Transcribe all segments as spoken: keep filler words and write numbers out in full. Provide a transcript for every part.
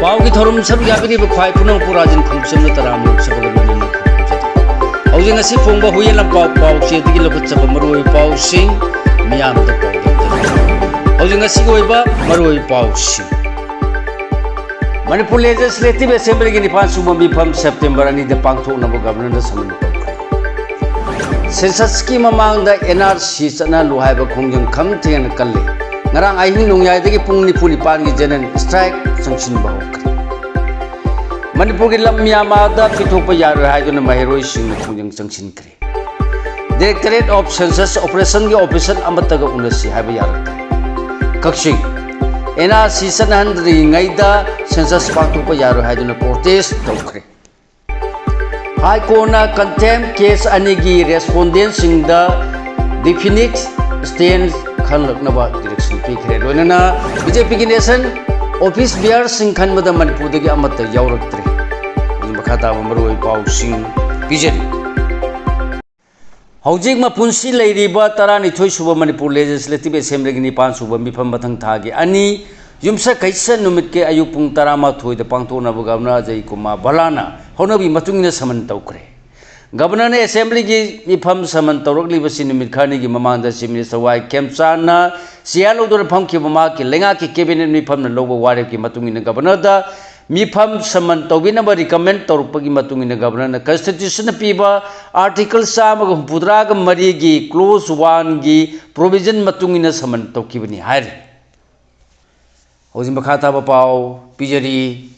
ꯄꯥꯎꯒꯤ ꯊꯧꯔꯝ ꯁꯔꯨꯛ ꯌꯥꯕꯤꯔꯤꯕ ꯈ꯭ꯋꯥꯏ ꯄꯨꯝꯅꯃꯛꯄꯨ ꯔꯥꯖꯦꯟ ꯈꯣꯡꯁꯝꯅ ꯇꯔꯥꯝꯅ ꯑꯣꯛꯆꯕꯒ ꯂꯣꯏꯅꯅ ꯈꯨꯔꯨꯝꯖꯔꯤ꯫ ꯍꯧꯖꯤꯛ ꯉꯁꯤ ꯐꯣꯡꯕ ꯍꯨꯏꯌꯦꯟ ꯂꯝꯄꯥꯛ ꯄꯥꯎꯆꯦꯗꯒꯤ ꯂꯧꯈꯠꯆꯕ ꯃꯔꯨꯑꯣꯏꯕ ꯄꯥꯎꯁꯤꯡ ꯃꯤꯌꯥꯝꯗ ꯄꯥꯎꯗꯝꯖꯔꯤ꯫ ꯍꯧꯖꯤꯛ ꯉꯁꯤꯒꯤ ꯑꯣꯏꯕ ꯃꯔꯨꯑꯣꯏꯕ ꯄꯥꯎꯁꯤꯡ꯫ ꯃꯅꯤꯄꯨꯔ ꯂꯦꯖꯤꯁꯂꯦꯇꯤꯚ ꯑꯦꯁꯦꯝꯕ꯭ꯂꯤꯒꯤ ꯅꯤꯄꯥꯟ ꯁꯨꯕ ꯃꯤꯐꯝ ꯁꯦꯞꯇꯦꯝꯕꯔ ꯑꯅꯤꯗ ꯄꯥꯡꯊꯣꯛꯅꯕ ꯒꯕꯔꯅꯔꯅ ꯁꯃꯟ ꯇꯧꯈ꯭ꯔꯦ꯫ ꯁꯦꯟꯁꯁꯀꯤ ꯃꯃꯥꯡꯗ ꯑꯦꯟ ꯑꯥꯔ ꯁꯤ ꯆꯠꯅꯍꯜꯂꯨ ꯍꯥꯏꯕ ꯈꯣꯡꯖꯪ ꯈꯝ ꯊꯦꯡꯅ ꯀꯜꯂꯤ꯫ ꯉꯔꯥꯡ ꯑꯍꯤꯡ ꯅꯣꯡꯌꯥꯏꯗꯒꯤ ꯄꯨꯡ ꯅꯤꯐꯨ ꯅꯤꯄꯥꯟꯒꯤ ꯖꯦꯅꯔꯦꯜ ꯁ꯭ꯇ꯭ꯔꯥꯏꯛ ꯆꯪꯁꯤꯟꯕ ꯍꯧꯈ꯭ꯔꯦ꯫ ꯃꯅꯤꯄꯨꯔꯒꯤ ꯂꯝ ꯃ꯭ꯌꯥꯟꯃꯥꯔꯗ ꯄꯤꯊꯣꯛꯄ ꯌꯥꯔꯣꯏ ꯍꯥꯏꯗꯨꯅ ꯃꯍꯩꯔꯣꯏꯁꯤꯡꯅ ꯈꯣꯡꯖꯪ ꯆꯪꯁꯤꯟꯈ꯭ꯔꯦ꯫ ꯗꯥꯏꯔꯦꯛꯇꯣꯔꯦꯠ ꯑꯣꯐ ꯁꯦꯟꯁꯁ ꯑꯣꯄꯔꯦꯁꯟꯒꯤ ꯑꯣꯐꯤꯁꯔ ꯑꯃꯠꯇꯒ ꯎꯅꯁꯤ ꯍꯥꯏꯕ ꯌꯥꯔꯛꯇ꯭ꯔꯦ꯫ ꯀꯛꯆꯤꯡ, ꯑꯦꯟ ꯑꯥꯔ ꯁꯤ ꯆꯠꯅꯍꯟꯗ꯭ꯔꯤꯉꯩꯗ ꯁꯦꯟꯁꯁ ꯄꯥꯡꯊꯣꯛꯄ ꯌꯥꯔꯣꯏ ꯍꯥꯏꯗꯨꯅ ꯄ꯭ꯔꯣꯇꯦꯁ ꯇꯧꯈ꯭ꯔꯦ꯫ ꯍꯥꯏ ꯀꯣꯔꯠꯅ ꯀꯟꯇꯦꯝ ꯀꯦꯁ ꯑꯅꯤꯒꯤ ꯔꯦꯁꯄꯣꯟꯗꯦꯟꯁꯤꯡꯗ ꯗꯤꯐꯤꯅꯤꯠ ꯁ꯭ꯇꯦꯟꯁ ꯈꯜꯂꯛꯅꯕ ꯗꯤꯔꯦꯛꯁꯟ ꯄꯤꯈ꯭ꯔꯦ꯫ ꯂꯣꯏꯅꯅ ꯕꯤ ꯖꯦ ꯄꯤꯒꯤ ꯅꯦꯁꯅꯦꯜ ꯑꯣꯐꯤꯁ ꯕꯤꯌꯔꯁꯤꯡ ꯈꯟꯕꯗ ꯃꯅꯤꯄꯨꯔꯗꯒꯤ ꯑꯃꯠꯇ ꯌꯥꯎꯔꯛꯇ꯭ꯔꯦ꯫ ꯃꯈꯥ ꯇꯥꯕ ꯃꯔꯨꯑꯣꯏꯕ ꯄꯥꯎꯁꯤꯡ ꯄꯤꯖꯔꯤ꯫ ꯍꯧꯖꯤꯛ ꯃꯄꯨꯟꯁꯤ ꯂꯩꯔꯤꯕ ꯇꯔꯥꯅꯤꯊꯣꯏ ꯁꯨꯕ ꯃꯅꯤꯄꯨꯔ ꯂꯦꯖꯤꯁꯂꯦꯇꯤꯚ ꯑꯦꯁꯦꯝꯕ꯭ꯂꯤꯒꯤ ꯅꯤꯄꯥꯟ ꯁꯨꯕ ꯃꯤꯐꯝ ꯃꯊꯪ ꯊꯥꯒꯤ ꯑꯅꯤ, ꯌꯨꯝꯁꯀꯩꯁ ꯅꯨꯃꯤꯠꯀꯤ ꯑꯌꯨꯛ ꯄꯨꯡ ꯇꯔꯥꯃꯥꯊꯣꯏꯗ ꯄꯥꯡꯊꯣꯛꯅꯕ ꯒꯕꯔꯅꯔ ꯑꯖꯌ ꯀꯨꯃꯥꯔ ꯚꯜꯂꯥꯅ ꯍꯧꯅꯕꯤ ꯃꯇꯨꯡ ꯏꯟꯅ ꯁꯃꯟ ꯇꯧꯈ꯭ꯔꯦ꯫ ꯒꯕꯔꯅꯔꯅ ꯑꯦꯁꯦꯝꯕ꯭ꯂꯤꯒꯤ ꯃꯤꯐꯝ ꯁꯃꯟ ꯇꯧꯔꯛꯂꯤꯕꯁꯤ ꯅꯨꯃꯤꯠ ꯈꯔꯅꯤꯒꯤ ꯃꯃꯥꯡꯗ ꯆꯤꯐ ꯃꯤꯅꯤꯁꯇꯔ ꯋꯥꯏ ꯈꯦꯝꯆꯥꯟꯅ ꯆꯤꯌꯥꯔ ꯂꯧꯗꯨꯅ ꯐꯝꯈꯤꯕ ꯃꯍꯥꯛꯀꯤ ꯂꯩꯉꯥꯛꯀꯤ ꯀꯦꯕꯤꯅꯦꯠ ꯃꯤꯐꯝꯅ ꯂꯧꯕ ꯋꯥꯔꯦꯞꯀꯤ ꯃꯇꯨꯡ ꯏꯟꯅ ꯒꯕꯔꯅꯔꯗ ꯃꯤꯐꯝ ꯁꯃꯟ ꯇꯧꯕꯤꯅꯕ ꯔꯤꯀꯃꯦꯟ ꯇꯧꯔꯛꯄꯒꯤ ꯃꯇꯨꯡ ꯏꯟꯅ ꯒꯕꯔꯅꯔꯅ ꯀꯟꯁꯇꯤꯇ꯭ꯌꯨꯁꯟꯅ ꯄꯤꯕ ꯑꯥꯔꯇꯤꯀꯜ ꯆꯥꯝꯃꯒ ꯍꯨꯝꯐꯨꯇꯔꯥꯒ ꯃꯔꯤꯒꯤ ꯀ꯭ꯂꯣꯖ ꯋꯥꯟꯒꯤ ꯄ꯭ꯔꯣꯚꯤꯖꯟ ꯃꯇꯨꯡ ꯏꯟꯅ ꯁꯃꯟ ꯇꯧꯈꯤꯕꯅꯤ ꯍꯥꯏꯔꯤ꯫ ꯍꯧꯖꯤꯛ ꯃꯈꯥ ꯇꯥꯕ ꯄꯥꯎ ꯄꯤꯖꯔꯤ꯫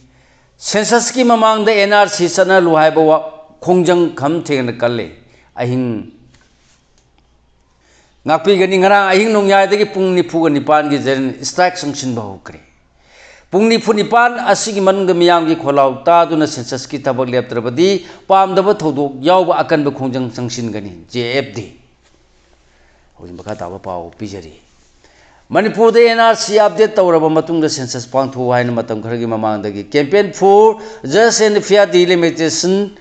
ꯁꯦꯟꯁꯁꯀꯤ ꯃꯃꯥꯡꯗ ꯑꯦꯟ ꯑꯥꯔ ꯁꯤ ꯆꯠꯅꯍꯜꯂꯨ ꯍꯥꯏꯕ ꯋꯥ-, ꯈꯣꯡꯖꯪ ꯈꯝ ꯊꯦꯡꯅ ꯀꯜꯂꯤ꯫ ꯑꯍꯤꯡ ꯉꯥꯛꯄꯤꯒꯅꯤ꯫ ꯉꯔꯥꯡ ꯑꯍꯤꯡ ꯅꯣꯡꯌꯥꯏꯗꯒꯤ ꯄꯨꯡ ꯅꯤꯐꯨꯒ ꯅꯤꯄꯥꯟꯒꯤ ꯖꯦꯅꯔꯦꯜ ꯁ꯭ꯇ꯭ꯔꯥꯏꯛ ꯆꯪꯁꯤꯟꯕ ꯍꯧꯈ꯭ꯔꯦ꯫ ꯄꯨꯡ ꯅꯤꯐꯨ ꯅꯤꯄꯥꯟ ꯑꯁꯤꯒꯤ ꯃꯅꯨꯡꯗ ꯃꯤꯌꯥꯝꯒꯤ ꯈꯣꯜꯂꯥꯎ ꯇꯥꯗꯨꯅ ꯁꯦꯟꯁꯁꯀꯤ ꯊꯕꯛ ꯂꯦꯞꯇ꯭ꯔꯕꯗꯤ ꯄꯥꯝꯗꯕ ꯊꯧꯗꯣꯛ ꯌꯥꯎꯕ ꯑꯀꯟꯕ ꯈꯣꯡꯖꯪ ꯆꯪꯁꯤꯟꯒꯅꯤ, ꯖꯦ ꯑꯦꯐ ꯗꯤ꯫ ꯍꯧꯖꯤꯛ ꯃꯈꯥ ꯇꯥꯕ ꯄꯥꯎ ꯄꯤꯖꯔꯤ꯫ ꯃꯅꯤꯄꯨꯔꯗ ꯑꯦꯟ ꯑꯥꯔ ꯁꯤ ꯑꯞꯗꯦꯠ ꯇꯧꯔꯕ ꯃꯇꯨꯡꯗ ꯁꯦꯟꯁꯁ ꯄꯥꯡꯊꯣꯛꯎ ꯍꯥꯏꯅ ꯃꯇꯝ ꯈꯔꯒꯤ ꯃꯃꯥꯡꯗꯒꯤ Campaign for Just and Fair Delimitation,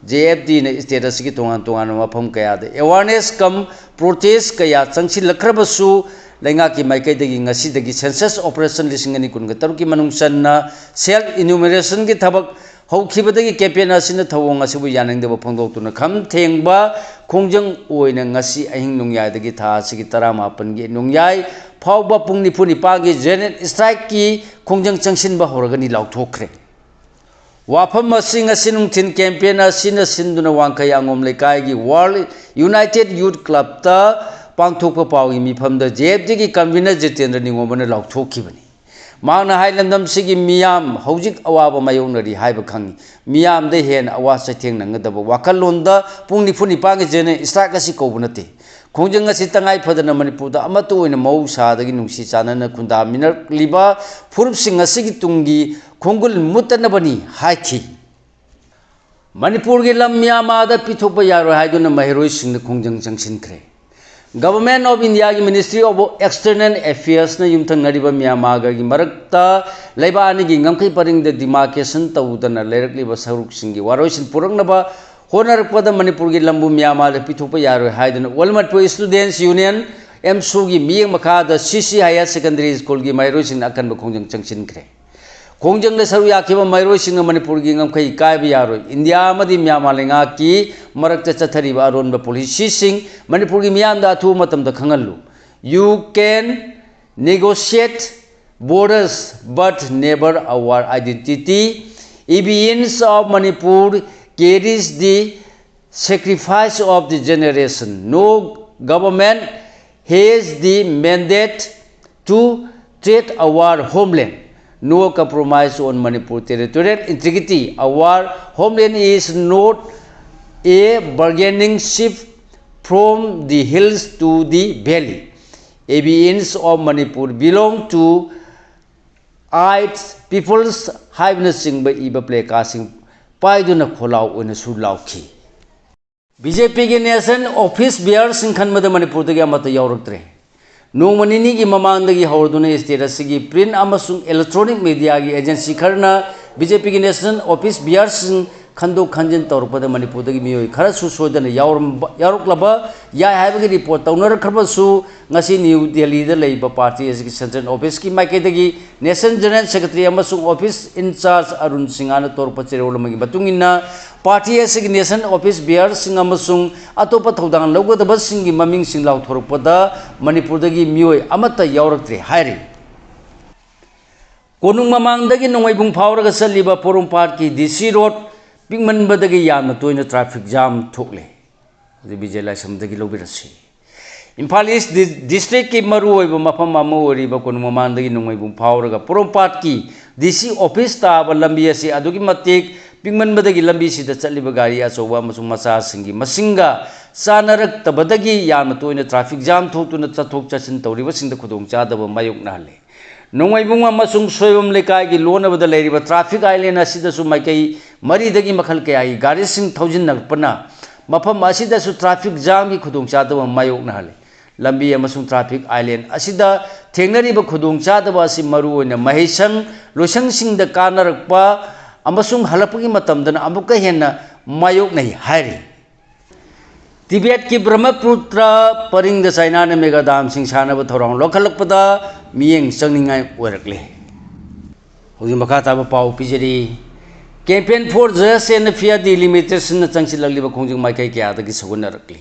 J F ꯗꯤꯅ ꯁ꯭ꯇꯦꯠ ꯑꯁꯤꯒꯤ ꯇꯣꯉꯥꯟ ꯇꯣꯉꯥꯟꯕ ꯃꯐꯝ ꯀꯌꯥꯗ ꯑꯦꯋꯥꯔꯅꯦꯁ ꯀꯝ ꯄ꯭ꯔꯣꯇꯦꯁ ꯀꯌꯥ ꯆꯪꯁꯤꯜꯂꯛꯈ꯭ꯔꯕꯁꯨ, ꯂꯩꯉꯥꯛꯀꯤ ꯃꯥꯏꯀꯩꯗꯒꯤ ꯉꯁꯤꯗꯒꯤ census operation ꯂꯤꯁꯤꯡ ꯑꯅꯤ ꯀꯨꯟꯒ ꯇꯔꯨꯛꯀꯤ ꯃꯅꯨꯡ ꯆꯟꯅ self enumeration ꯒꯤ ꯊꯕꯛ ꯍꯧꯈꯤꯕꯗꯒꯤ campaign ꯑꯁꯤꯅ ꯊꯧꯑꯣꯡ ꯑꯁꯤꯕꯨ ꯌꯥꯅꯤꯡꯗꯕ ꯐꯣꯡꯗꯣꯛꯇꯨꯅ ꯈꯝ ꯊꯦꯡꯕ ꯈꯣꯡꯖꯪ ꯑꯣꯏꯅ ꯉꯁꯤ ꯑꯍꯤꯡ ꯅꯣꯡꯌꯥꯏꯗꯒꯤ ꯊꯥ ꯑꯁꯤꯒꯤ ꯇꯔꯥꯃꯥꯄꯟꯒꯤ ꯅꯣꯡꯌꯥꯏ ꯐꯥꯎꯕ ꯄꯨꯡ ꯅꯤꯐꯨ ꯅꯤꯄꯥꯟꯒꯤ general strike ꯀꯤ ꯈꯣꯡꯖꯪ ꯆꯪꯁꯤꯟꯕ ꯍꯧꯔꯒꯅꯤ ꯂꯥꯎꯊꯣꯛꯈ꯭ꯔꯦ꯫ ꯋꯥꯐꯝ ꯑꯁꯤ ꯉꯁꯤ ꯅꯨꯡꯊꯤꯜ campaign ꯑꯁꯤꯅ ꯁꯤꯟꯗꯨꯅ ꯋꯥꯡꯈꯩ ꯑꯉꯣꯝ ꯂꯩꯀꯥꯏꯒꯤ World United Youth Club ꯇ ꯄꯥꯡꯊꯣꯛꯄ ꯄꯥꯎꯒꯤ ꯃꯤꯐꯝꯗ J F D ꯒꯤ convener ꯖꯤꯇꯦꯟꯗ꯭ꯔ ꯅꯤꯉꯣꯝꯕꯅ ꯂꯥꯎꯊꯣꯛꯈꯤꯕꯅꯤ꯫ ꯃꯍꯥꯛꯅ ꯍꯥꯏ, ꯂꯝꯗꯝꯁꯤꯒꯤ ꯃꯤꯌꯥꯝ ꯍꯧꯖꯤꯛ ꯑꯋꯥꯕ ꯃꯥꯌꯣꯛꯅꯔꯤ ꯍꯥꯏꯕ ꯈꯪꯏ꯫ ꯃꯤꯌꯥꯝꯗ ꯍꯦꯟꯅ ꯑꯋꯥ ꯆꯩꯊꯦꯡ ꯅꯪꯒꯗꯕ ꯋꯥꯈꯜꯂꯣꯟꯗ ꯄꯨꯡ ꯅꯤꯐꯨ ꯅꯤꯄꯥꯟꯒꯤ general strike ꯑꯁꯤ ꯀꯧꯕ ꯅꯠꯇꯦ꯫ ꯈꯣꯡꯖꯪ ꯑꯁꯤ ꯇꯉꯥꯏ ꯐꯗꯅ ꯃꯅꯤꯄꯨꯔꯗ ꯑꯃꯠꯇ ꯑꯣꯏꯅ ꯃꯍꯧꯁꯥꯗꯒꯤ ꯅꯨꯡꯁꯤ ꯆꯥꯟꯅꯅ ꯈꯨꯟꯗꯥꯃꯤꯟꯅꯔꯛꯂꯤꯕ ꯐꯨꯔꯨꯞꯁꯤꯡ ꯑꯁꯤꯒꯤ ꯇꯨꯡꯒꯤ ꯈꯣꯡꯒꯨꯜ ꯃꯨꯠꯇꯅꯕꯅꯤ ꯍꯥꯏꯈꯤ꯫ ꯃꯅꯤꯄꯨꯔꯒꯤ ꯂꯝ ꯃ꯭ꯌꯥꯟꯃꯥꯔꯗ ꯄꯤꯊꯣꯛꯄ ꯌꯥꯔꯣꯏ ꯍꯥꯏꯗꯨꯅ ꯃꯍꯩꯔꯣꯏꯁꯤꯡꯅ ꯈꯣꯡꯖꯪ ꯆꯪꯁꯤꯟꯈ꯭ꯔꯦ꯫ Government of India ꯒꯤ Ministry of External Affairs ꯅ ꯌꯨꯝꯊꯪꯅꯔꯤꯕ ꯃ꯭ꯌꯥꯟꯃꯥꯔꯒꯤ ꯃꯔꯛꯇ ꯂꯩꯕꯥꯛ ꯑꯅꯤꯒꯤ ꯉꯝꯈꯩ ꯄꯔꯤꯡꯗ demarcation ꯇꯧꯗꯅ ꯂꯩꯔꯛꯂꯤꯕ ꯁꯔꯨꯛꯁꯤꯡꯒꯤ ꯋꯥꯔꯣꯏꯁꯤꯟ ꯄꯨꯔꯛꯅꯕ ꯍꯣꯠꯅꯔꯛꯄꯗ ꯃꯅꯤꯄꯨꯔꯒꯤ ꯂꯝꯕꯨ ꯃ꯭ꯌꯥꯟꯃꯥꯔꯗ ꯄꯤꯊꯣꯛꯄ ꯌꯥꯔꯣꯏ ꯍꯥꯏꯗꯨꯅ All Manipur Students Union, ꯑꯦꯝꯁꯨꯒꯤ ꯃꯤꯠꯌꯦꯡ ꯃꯈꯥꯗ C C Higher Secondary School ꯒꯤ ꯃꯍꯩꯔꯣꯏꯁꯤꯡꯅ ꯑꯀꯟꯕ ꯈꯣꯡꯖꯪ ꯆꯪꯁꯤꯟꯈ꯭ꯔꯦ꯫ ꯈꯣꯡꯖꯪꯗ ꯁꯔꯨꯛ ꯌꯥꯈꯤꯕ ꯃꯍꯩꯔꯣꯏꯁꯤꯡꯅ ꯃꯅꯤꯄꯨꯔꯒꯤ ꯉꯝꯈꯩ ꯀꯥꯏꯕ ꯌꯥꯔꯣꯏ꯫ ꯏꯟꯗꯤꯌꯥ ꯑꯃꯗꯤ ꯃ꯭ꯌꯥꯟꯃꯥꯔ ꯂꯩꯉꯥꯛꯀꯤ ꯃꯔꯛꯇ ꯆꯠꯊꯔꯤꯕ ꯑꯔꯣꯟꯕ policy ꯁꯤꯡ ꯃꯅꯤꯄꯨꯔꯒꯤ ꯃꯤꯌꯥꯝꯗ ꯑꯊꯨꯕ ꯃꯇꯝꯗ ꯈꯪꯍꯜꯂꯨ꯫ You can negotiate borders but never our identity. Evidence of Manipur carries the sacrifice of the generation. No government has the mandate to trade our homeland. No compromise on Manipur territorial integrity. Our homeland is not a bargaining chip from the hills to the valley. Evidence of Manipur belong to its peoples ꯍꯥꯏꯕꯅꯆꯤꯡꯕ ꯏꯕ placard ꯁꯤꯡ ꯄꯥꯏꯗꯨꯅ ꯈꯣꯜꯂꯥꯎ ꯑꯣꯏꯅꯁꯨ ꯂꯥꯎꯈꯤ꯫ B J P ꯒꯤ national office bearer ꯁꯤꯡ ꯈꯟꯕꯗ ꯃꯅꯤꯄꯨꯔꯗꯒꯤ ꯑꯃꯠꯇ ꯌꯥꯎꯔꯛꯇ꯭ꯔꯦ꯫ ꯅꯣꯡꯃ ꯅꯤꯅꯤꯒꯤ ꯃꯃꯥꯡꯗꯒꯤ ꯍꯧꯔꯗꯨꯅ state ꯑꯁꯤꯒꯤ print ꯑꯃꯁꯨꯡ electronic media ꯒꯤ agency ꯈꯔꯅ B J P ꯒꯤ national office bearer ꯁꯤꯡ ꯈꯟꯗꯣꯛ ꯈꯟꯖꯤꯟ ꯇꯧꯔꯛꯄꯗ ꯃꯅꯤꯄꯨꯔꯗꯒꯤ ꯃꯤꯑꯣꯏ ꯈꯔꯁꯨ ꯁꯣꯏꯗꯅ ꯌꯥꯎꯔꯝꯕ, ꯌꯥꯎꯔꯛꯂꯕ ꯌꯥꯏ ꯍꯥꯏꯕꯒꯤ ꯔꯤꯄꯣꯔꯠ ꯇꯧꯅꯔꯛꯈ꯭ꯔꯕꯁꯨ, ꯉꯁꯤ ꯅ꯭ꯌꯨ ꯗꯦꯜꯂꯤꯗ ꯂꯩꯕ ꯄꯥꯔꯇꯤ ꯑꯁꯤꯒꯤ ꯁꯦꯟꯇ꯭ꯔꯦꯜ ꯑꯣꯐꯤꯁꯀꯤ ꯃꯥꯏꯀꯩꯗꯒꯤ ꯅꯦꯁꯅꯦꯜ ꯖꯦꯅꯔꯦꯜ ꯁꯦꯀ꯭ꯔꯦꯇꯔꯤ ꯑꯃꯁꯨꯡ ꯑꯣꯐꯤꯁ ꯏꯟꯆꯥꯔꯖ ꯑꯔꯨꯟ ꯁꯤꯡꯍꯅ ꯇꯧꯔꯛꯄ ꯆꯦꯔꯣꯜ ꯑꯃꯒꯤ ꯃꯇꯨꯡ ꯏꯟꯅ, ꯄꯥꯔꯇꯤ ꯑꯁꯤꯒꯤ ꯅꯦꯁꯅꯦꯜ ꯑꯣꯐꯤꯁ ꯕꯤꯌꯥꯔꯁꯤꯡ ꯑꯃꯁꯨꯡ ꯑꯇꯣꯞꯄ ꯊꯧꯗꯥꯡ ꯂꯧꯒꯗꯕꯁꯤꯡꯒꯤ ꯃꯃꯤꯡꯁꯤꯡ ꯂꯥꯎꯊꯣꯔꯛꯄꯗ ꯃꯅꯤꯄꯨꯔꯗꯒꯤ ꯃꯤꯑꯣꯏ ꯑꯃꯠꯇ ꯌꯥꯎꯔꯛꯇ꯭ꯔꯦ ꯍꯥꯏꯔꯤ꯫ ꯀꯣꯅꯨꯡ ꯃꯃꯥꯡꯗꯒꯤ ꯅꯣꯡꯃꯩꯕꯨꯡ ꯐꯥꯎꯔꯒ ꯆꯠꯂꯤꯕ ꯄꯣꯔꯣꯝꯄꯥꯠꯀꯤ ꯗꯤ ꯁꯤ ꯔꯣꯗ ꯄꯤꯛꯃꯟꯕꯗꯒꯤ ꯌꯥꯝꯅ ꯇꯣꯏꯅ ꯇ꯭ꯔꯥꯐꯤꯛ ꯖꯥꯝ ꯊꯣꯛꯂꯦ꯫ ꯍꯧꯖꯤꯛ ꯕꯤꯖꯦ ꯂꯥꯏꯁ꯭ꯔꯝꯗꯒꯤ ꯂꯧꯕꯤꯔꯁꯤ꯫ ꯏꯝꯐꯥꯜ ꯏꯁ ꯗꯤ-, ꯗꯤꯁꯇ꯭ꯔꯤꯛꯀꯤ ꯃꯔꯨꯑꯣꯏꯕ ꯃꯐꯝ ꯑꯃ ꯑꯣꯏꯔꯤꯕ ꯀꯣꯅꯨꯡ ꯃꯃꯥꯡꯗꯒꯤ ꯅꯣꯡꯃꯩꯕꯨꯡ ꯐꯥꯎꯔꯒ ꯄꯣꯔꯣꯝꯄꯥꯠꯀꯤ ꯗꯤ ꯁꯤ ꯑꯣꯐꯤꯁ ꯇꯥꯕ ꯂꯝꯕꯤ ꯑꯁꯤ ꯑꯗꯨꯛꯀꯤ ꯃꯇꯤꯛ ꯄꯤꯛꯃꯟꯕꯗꯒꯤ ꯂꯝꯕꯤꯁꯤꯗ ꯆꯠꯂꯤꯕ ꯒꯥꯔꯤ ꯑꯆꯧꯕ ꯑꯃꯁꯨꯡ ꯃꯆꯥꯁꯤꯡꯒꯤ ꯃꯁꯤꯡꯒ ꯆꯥꯟꯅꯔꯛꯇꯕꯗꯒꯤ ꯌꯥꯝꯅ ꯇꯣꯏꯅ ꯇ꯭ꯔꯥꯐꯤꯛ ꯖꯥꯝ ꯊꯣꯛꯇꯨꯅ ꯆꯠꯊꯣꯛ ꯆꯠꯁꯤꯟ ꯇꯧꯔꯤꯕꯁꯤꯡꯗ ꯈꯨꯗꯣꯡꯆꯥꯗꯕ ꯃꯥꯌꯣꯛꯅꯍꯜꯂꯤ꯫ ꯅꯣꯡꯃꯩꯕꯨꯡ ꯑꯃꯁꯨꯡ ꯁꯣꯏꯕꯝ ꯂꯩꯀꯥꯏꯒꯤ ꯂꯣꯟꯅꯕꯗ ꯂꯩꯔꯤꯕ ꯇ꯭ꯔꯥꯐꯤꯛ ꯑꯥꯏꯂꯦꯟ ꯑꯁꯤꯗꯁꯨ ꯃꯥꯏꯀꯩ ꯃꯔꯤꯗꯒꯤ ꯃꯈꯜ ꯀꯌꯥꯒꯤ ꯒꯥꯔꯤꯁꯤꯡ ꯊꯧꯖꯤꯟꯅꯔꯛꯄꯅ ꯃꯐꯝ ꯑꯁꯤꯗꯁꯨ ꯇ꯭ꯔꯥꯐꯤꯛ ꯖꯥꯝꯒꯤ ꯈꯨꯗꯣꯡꯆꯥꯗꯕ ꯃꯥꯌꯣꯛꯅꯍꯜꯂꯤ꯫ ꯂꯝꯕꯤ ꯑꯃꯁꯨꯡ ꯇ꯭ꯔꯥꯐꯤꯛ ꯑꯥꯏꯂꯦꯟ ꯑꯁꯤꯗ ꯊꯦꯡꯅꯔꯤꯕ ꯈꯨꯗꯣꯡꯆꯥꯗꯕ ꯑꯁꯤ ꯃꯔꯨꯑꯣꯏꯅ ꯃꯍꯩꯁꯪ, ꯂꯣꯏꯁꯪꯁꯤꯡꯗ ꯀꯥꯅꯔꯛꯄ ꯑꯃꯁꯨꯡ ꯍꯜꯂꯛꯄꯒꯤ ꯃꯇꯝꯗꯅ ꯑꯃꯨꯛꯀ ꯍꯦꯟꯅ ꯃꯥꯌꯣꯛꯅꯩ ꯍꯥꯏꯔꯤ꯫ ꯇꯤꯕꯦꯠꯀꯤ ꯕ꯭ꯔꯍꯃꯄꯨꯇ꯭ꯔ ꯄꯔꯤꯡꯗ ꯆꯥꯏꯅꯥꯅ ꯃꯦꯒꯥ ꯗꯥꯝꯁꯤꯡ ꯁꯥꯅꯕ ꯊꯧꯔꯥꯡ ꯂꯧꯈꯠꯂꯛꯄꯗ ꯃꯤꯠꯌꯦꯡ ꯆꯪꯅꯤꯡꯉꯥꯏ ꯑꯣꯏꯔꯛꯂꯦ꯫ ꯍꯧꯖꯤꯛ ꯃꯈꯥ ꯇꯥꯕ ꯄꯥꯎ ꯄꯤꯖꯔꯤ꯫ Campaign for Just and Fair Delimitation ꯅ ꯆꯪꯁꯤꯜꯂꯛꯂꯤꯕ ꯈꯣꯡꯖꯪ ꯃꯥꯏꯀꯩ ꯀꯌꯥꯗꯒꯤ ꯁꯧꯒꯠꯅꯔꯛꯂꯤ꯫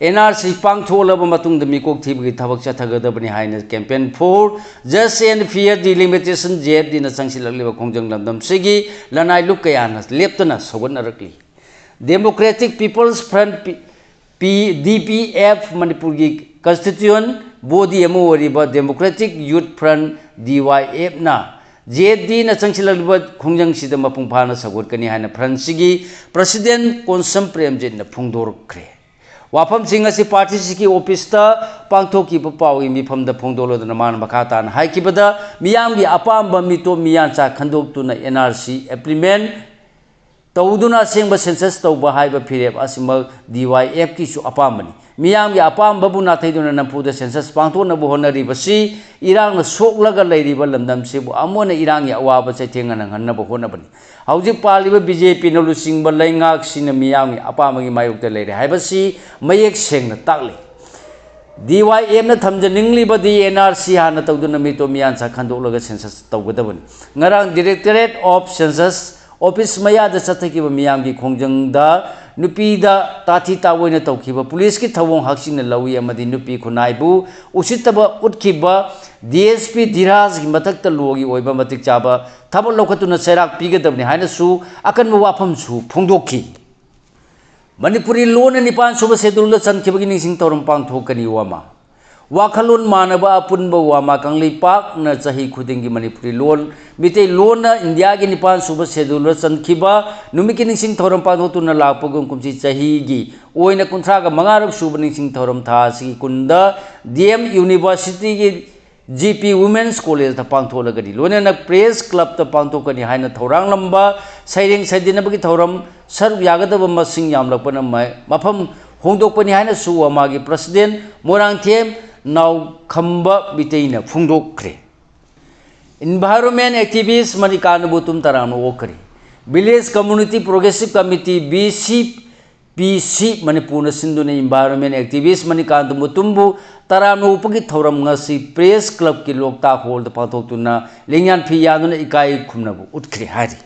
ꯑꯦꯟ ꯑꯥꯔ ꯁꯤ ꯄꯥꯡꯊꯣꯛꯂꯕ ꯃꯇꯨꯡꯗ ꯃꯤꯀꯣꯛ ꯊꯤꯕꯒꯤ ꯊꯕꯛ ꯆꯠꯊꯒꯗꯕꯅꯤ ꯍꯥꯏꯅ Campaign for Just and Fair Delimitation, J F D ꯅ ꯆꯪꯁꯤꯜꯂꯛꯂꯤꯕ ꯈꯣꯡꯖꯪ ꯂꯝꯗꯝꯁꯤꯒꯤ ꯂꯅꯥꯏ ꯂꯨꯞ ꯀꯌꯥꯅ ꯂꯦꯞꯇꯅ ꯁꯧꯒꯠꯅꯔꯛꯂꯤ꯫ Democratic People's Front, ꯄꯤ-, ꯗꯤ ꯄꯤ ꯑꯦꯐ, ꯃꯅꯤꯄꯨꯔꯒꯤ constituent body ꯑꯃ ꯑꯣꯏꯔꯤꯕ Democratic Youth Front, ꯗꯤ ꯋꯥꯏ ꯑꯦꯐ ꯅ J F D ꯅ ꯆꯪꯁꯤꯜꯂꯛꯂꯤꯕ ꯈꯣꯡꯖꯪꯁꯤꯗ ꯃꯄꯨꯡ ꯐꯥꯅ ꯁꯧꯒꯠꯀꯅꯤ ꯍꯥꯏꯅ front ꯁꯤꯒꯤ president ꯀꯣꯟꯁꯝ ꯄ꯭ꯔꯦꯝꯖꯤꯠꯅ ꯐꯣꯡꯗꯣꯔꯛꯈ꯭ꯔꯦ꯫ ꯋꯥꯐꯝꯁꯤꯡ ꯑꯁꯤ ꯄꯥꯔꯇꯤꯁꯤꯒꯤ ꯑꯣꯐꯤꯁꯇ ꯄꯥꯡꯊꯣꯛꯈꯤꯕ ꯄꯥꯎꯒꯤ ꯃꯤꯐꯝꯗ ꯐꯣꯡꯗꯣꯛꯂꯗꯨꯅ ꯃꯥꯅ ꯃꯈꯥ ꯇꯥꯅ ꯍꯥꯏꯈꯤꯕꯗ, ꯃꯤꯌꯥꯝꯒꯤ ꯑꯄꯥꯝꯕ ꯃꯤꯇꯣꯞ ꯃꯤꯌꯥꯟꯆꯥ ꯈꯟꯗꯣꯛꯇꯨꯅ N R C implement ꯇꯧꯗꯨꯅ ꯑꯁꯦꯡꯕ ꯁꯦꯟꯁꯁ ꯇꯧꯕ ꯍꯥꯏꯕ ꯐꯤꯔꯦꯞ ꯑꯁꯤꯃꯛ ꯗꯤ ꯋꯥꯏ ꯑꯦꯐꯀꯤꯁꯨ ꯑꯄꯥꯝꯕꯅꯤ꯫ ꯃꯤꯌꯥꯝꯒꯤ ꯑꯄꯥꯝꯕꯕꯨ ꯅꯥꯊꯩꯗꯨꯅ ꯅꯝꯐꯨꯗ ꯁꯦꯟꯁꯁ ꯄꯥꯡꯊꯣꯛꯅꯕ ꯍꯣꯠꯅꯔꯤꯕꯁꯤ ꯏꯔꯥꯡꯅ ꯁꯣꯛꯂꯒ ꯂꯩꯔꯤꯕ ꯂꯝꯗꯝꯁꯤꯕꯨ ꯑꯃꯨꯛ ꯍꯟꯅ ꯏꯔꯥꯡꯒꯤ ꯑꯋꯥꯕ ꯆꯩꯊꯦꯡꯅ ꯅꯪꯍꯟꯅꯕ ꯍꯣꯠꯅꯕꯅꯤ꯫ ꯍꯧꯖꯤꯛ ꯄꯥꯜꯂꯤꯕ ꯕꯤ ꯖꯦ ꯄꯤꯅ ꯂꯨꯆꯤꯡꯕ ꯂꯩꯉꯥꯛꯁꯤꯅ ꯃꯤꯌꯥꯝꯒꯤ ꯑꯄꯥꯝꯕꯒꯤ ꯃꯥꯌꯣꯛꯇ ꯂꯩꯔꯦ ꯍꯥꯏꯕꯁꯤ ꯃꯌꯦꯛ ꯁꯦꯡꯅ ꯇꯥꯛꯂꯤ꯫ ꯗꯤ ꯋꯥꯏ ꯑꯦꯐꯅ ꯊꯝꯖꯅꯤꯡꯂꯤꯕꯗꯤ ꯑꯦꯟ ꯑꯥꯔ ꯁꯤ ꯍꯥꯟꯅ ꯇꯧꯗꯨꯅ ꯃꯤꯇꯣꯞ ꯃꯤꯌꯥꯟꯁꯥ ꯈꯟꯗꯣꯛꯂꯒ ꯁꯦꯟꯁꯁ ꯇꯧꯒꯗꯕꯅꯤ꯫ ꯉꯔꯥꯡ ꯗꯤꯔꯦꯛꯇꯣꯔꯦꯠ ꯑꯣꯐ ꯁꯦꯟꯁꯁ ꯑꯣꯐꯤꯁ ꯃꯌꯥꯗ ꯆꯠꯊꯈꯤꯕ ꯃꯤꯌꯥꯝꯒꯤ ꯈꯣꯡꯖꯪꯗ ꯅꯨꯄꯤꯗ ꯇꯥꯊꯤ ꯇꯥꯑꯣꯏꯅ ꯇꯧꯈꯤꯕ, ꯄꯨꯂꯤꯁꯀꯤ ꯊꯧꯑꯣꯡ ꯍꯛꯆꯤꯟꯅ ꯂꯧꯏ ꯑꯃꯗꯤ ꯅꯨꯄꯤ ꯈꯨꯟꯅꯥꯏꯕꯨ ꯎꯁꯤꯠꯇꯕ ꯎꯠꯈꯤꯕ ꯗꯤ ꯑꯦꯁ ꯄꯤ ꯙꯤꯔꯥꯖꯒꯤ ꯃꯊꯛꯇ ꯂꯣꯒꯤ ꯑꯣꯏꯕ ꯃꯇꯤꯛ ꯆꯥꯕ ꯊꯕꯛ ꯂꯧꯈꯠꯇꯨꯅ ꯆꯩꯔꯥꯛ ꯄꯤꯒꯗꯕꯅꯤ ꯍꯥꯏꯅꯁꯨ ꯑꯀꯟꯕ ꯋꯥꯐꯝꯁꯨ ꯐꯣꯡꯗꯣꯛꯈꯤ꯫ ꯃꯅꯤꯄꯨꯔꯤ ꯂꯣꯟꯅ ꯅꯤꯄꯥꯟ ꯁꯨꯕ ꯁꯦꯗꯨꯜꯗ ꯆꯟꯈꯤꯕꯒꯤ ꯅꯤꯡꯁꯤꯡ ꯊꯧꯔꯝ ꯄꯥꯡꯊꯣꯛꯀꯅꯤ꯫ ꯋꯥꯃꯥ ꯋꯥꯈꯜꯂꯣꯟ ꯃꯥꯟꯅꯕ ꯑꯄꯨꯟꯕ ꯋꯥꯃꯥ ꯀꯪꯂꯩꯄꯥꯛꯅ ꯆꯍꯤ ꯈꯨꯗꯤꯡꯒꯤ ꯃꯅꯤꯄꯨꯔꯤ ꯂꯣꯟ, ꯃꯤꯇꯩ ꯂꯣꯟꯅ ꯏꯟꯗꯤꯌꯥꯒꯤ ꯅꯤꯄꯥꯟ ꯁꯨꯕ ꯁꯦꯗꯨꯜꯗ ꯆꯟꯈꯤꯕ ꯅꯨꯃꯤꯠꯀꯤ ꯅꯤꯡꯁꯤꯡ ꯊꯧꯔꯝ ꯄꯥꯡꯊꯣꯛꯇꯨꯅ ꯂꯥꯛꯄꯒꯨꯝ ꯀꯨꯝꯁꯤ ꯆꯍꯤꯒꯤ ꯑꯣꯏꯅ ꯀꯨꯟꯊ꯭ꯔꯥꯒ ꯃꯉꯥꯔꯛ ꯁꯨꯕ ꯅꯤꯡꯁꯤꯡ ꯊꯧꯔꯝ ꯊꯥ ꯑꯁꯤꯒꯤ ꯀꯨꯟꯗ ꯗꯤ ꯑꯦꯝ ꯌꯨꯅꯤꯚꯔꯁꯤꯇꯤꯒꯤ ꯖꯤ ꯄꯤ ꯋꯨꯃꯦꯟꯁ ꯀꯣꯂꯦꯖꯇ ꯄꯥꯡꯊꯣꯛꯂꯒꯅꯤ꯫ ꯂꯣꯏꯅꯅ ꯄ꯭ꯔꯦꯁ ꯀ꯭ꯂꯕꯇ ꯄꯥꯡꯊꯣꯛꯀꯅꯤ ꯍꯥꯏꯅ ꯊꯧꯔꯥꯡꯂꯝꯕ ꯁꯩꯔꯦꯡ ꯁꯩꯗꯅꯕꯒꯤ ꯊꯧꯔꯝ ꯁꯔꯨꯛ ꯌꯥꯒꯗꯕ ꯃꯁꯤꯡ ꯌꯥꯝꯂꯛꯄꯅ ꯃ-, ꯃꯐꯝ ꯍꯣꯡꯗꯣꯛꯄꯅꯤ ꯍꯥꯏꯅꯁꯨ ꯋꯥꯃꯥꯒꯤ ꯄ꯭ꯔꯁꯤꯗꯦꯟ ꯃꯣꯏꯔꯥꯡꯊꯦꯝ ꯅꯥꯎꯈꯝꯕ ꯃꯤꯇꯩꯅ ꯐꯣꯡꯗꯣꯛꯈ꯭ꯔꯦ꯫ ꯏꯟꯚꯥꯏꯔꯣꯟꯃꯦꯟ ꯑꯦꯛꯇꯤꯚꯤꯁ ꯃꯅꯤꯀꯥꯟꯇ ꯃꯨꯇꯨꯝ ꯇꯔꯥꯝꯅ ꯑꯣꯛꯈ꯭ꯔꯦ꯫ Village community progressive committee, V C P ꯁꯤ ꯃꯅꯤꯄꯨꯔꯅ ꯁꯤꯟꯗꯨꯅ ꯏꯟꯚꯥꯏꯔꯣꯟꯃꯦꯟ ꯑꯦꯛꯇꯤꯚꯤꯁ ꯃꯅꯤꯀꯥꯟꯇ ꯃꯨꯇꯨꯝꯕꯨ ꯇꯔꯥꯝꯅ ꯑꯣꯛꯄꯒꯤ ꯊꯧꯔꯝ ꯉꯁꯤ ꯄ꯭ꯔꯦꯁ ꯀ꯭ꯂꯕꯀꯤ ꯂꯣꯛꯇꯥꯛ ꯍꯣꯜꯗ ꯄꯥꯡꯊꯣꯛꯇꯨꯅ ꯂꯦꯡꯌꯥꯟ ꯐꯤ ꯌꯥꯟꯗꯨꯅ ꯏꯀꯥꯏ ꯈꯨꯝꯅꯕ ꯎꯠꯈ꯭ꯔꯦ ꯍꯥꯏꯔꯤ꯫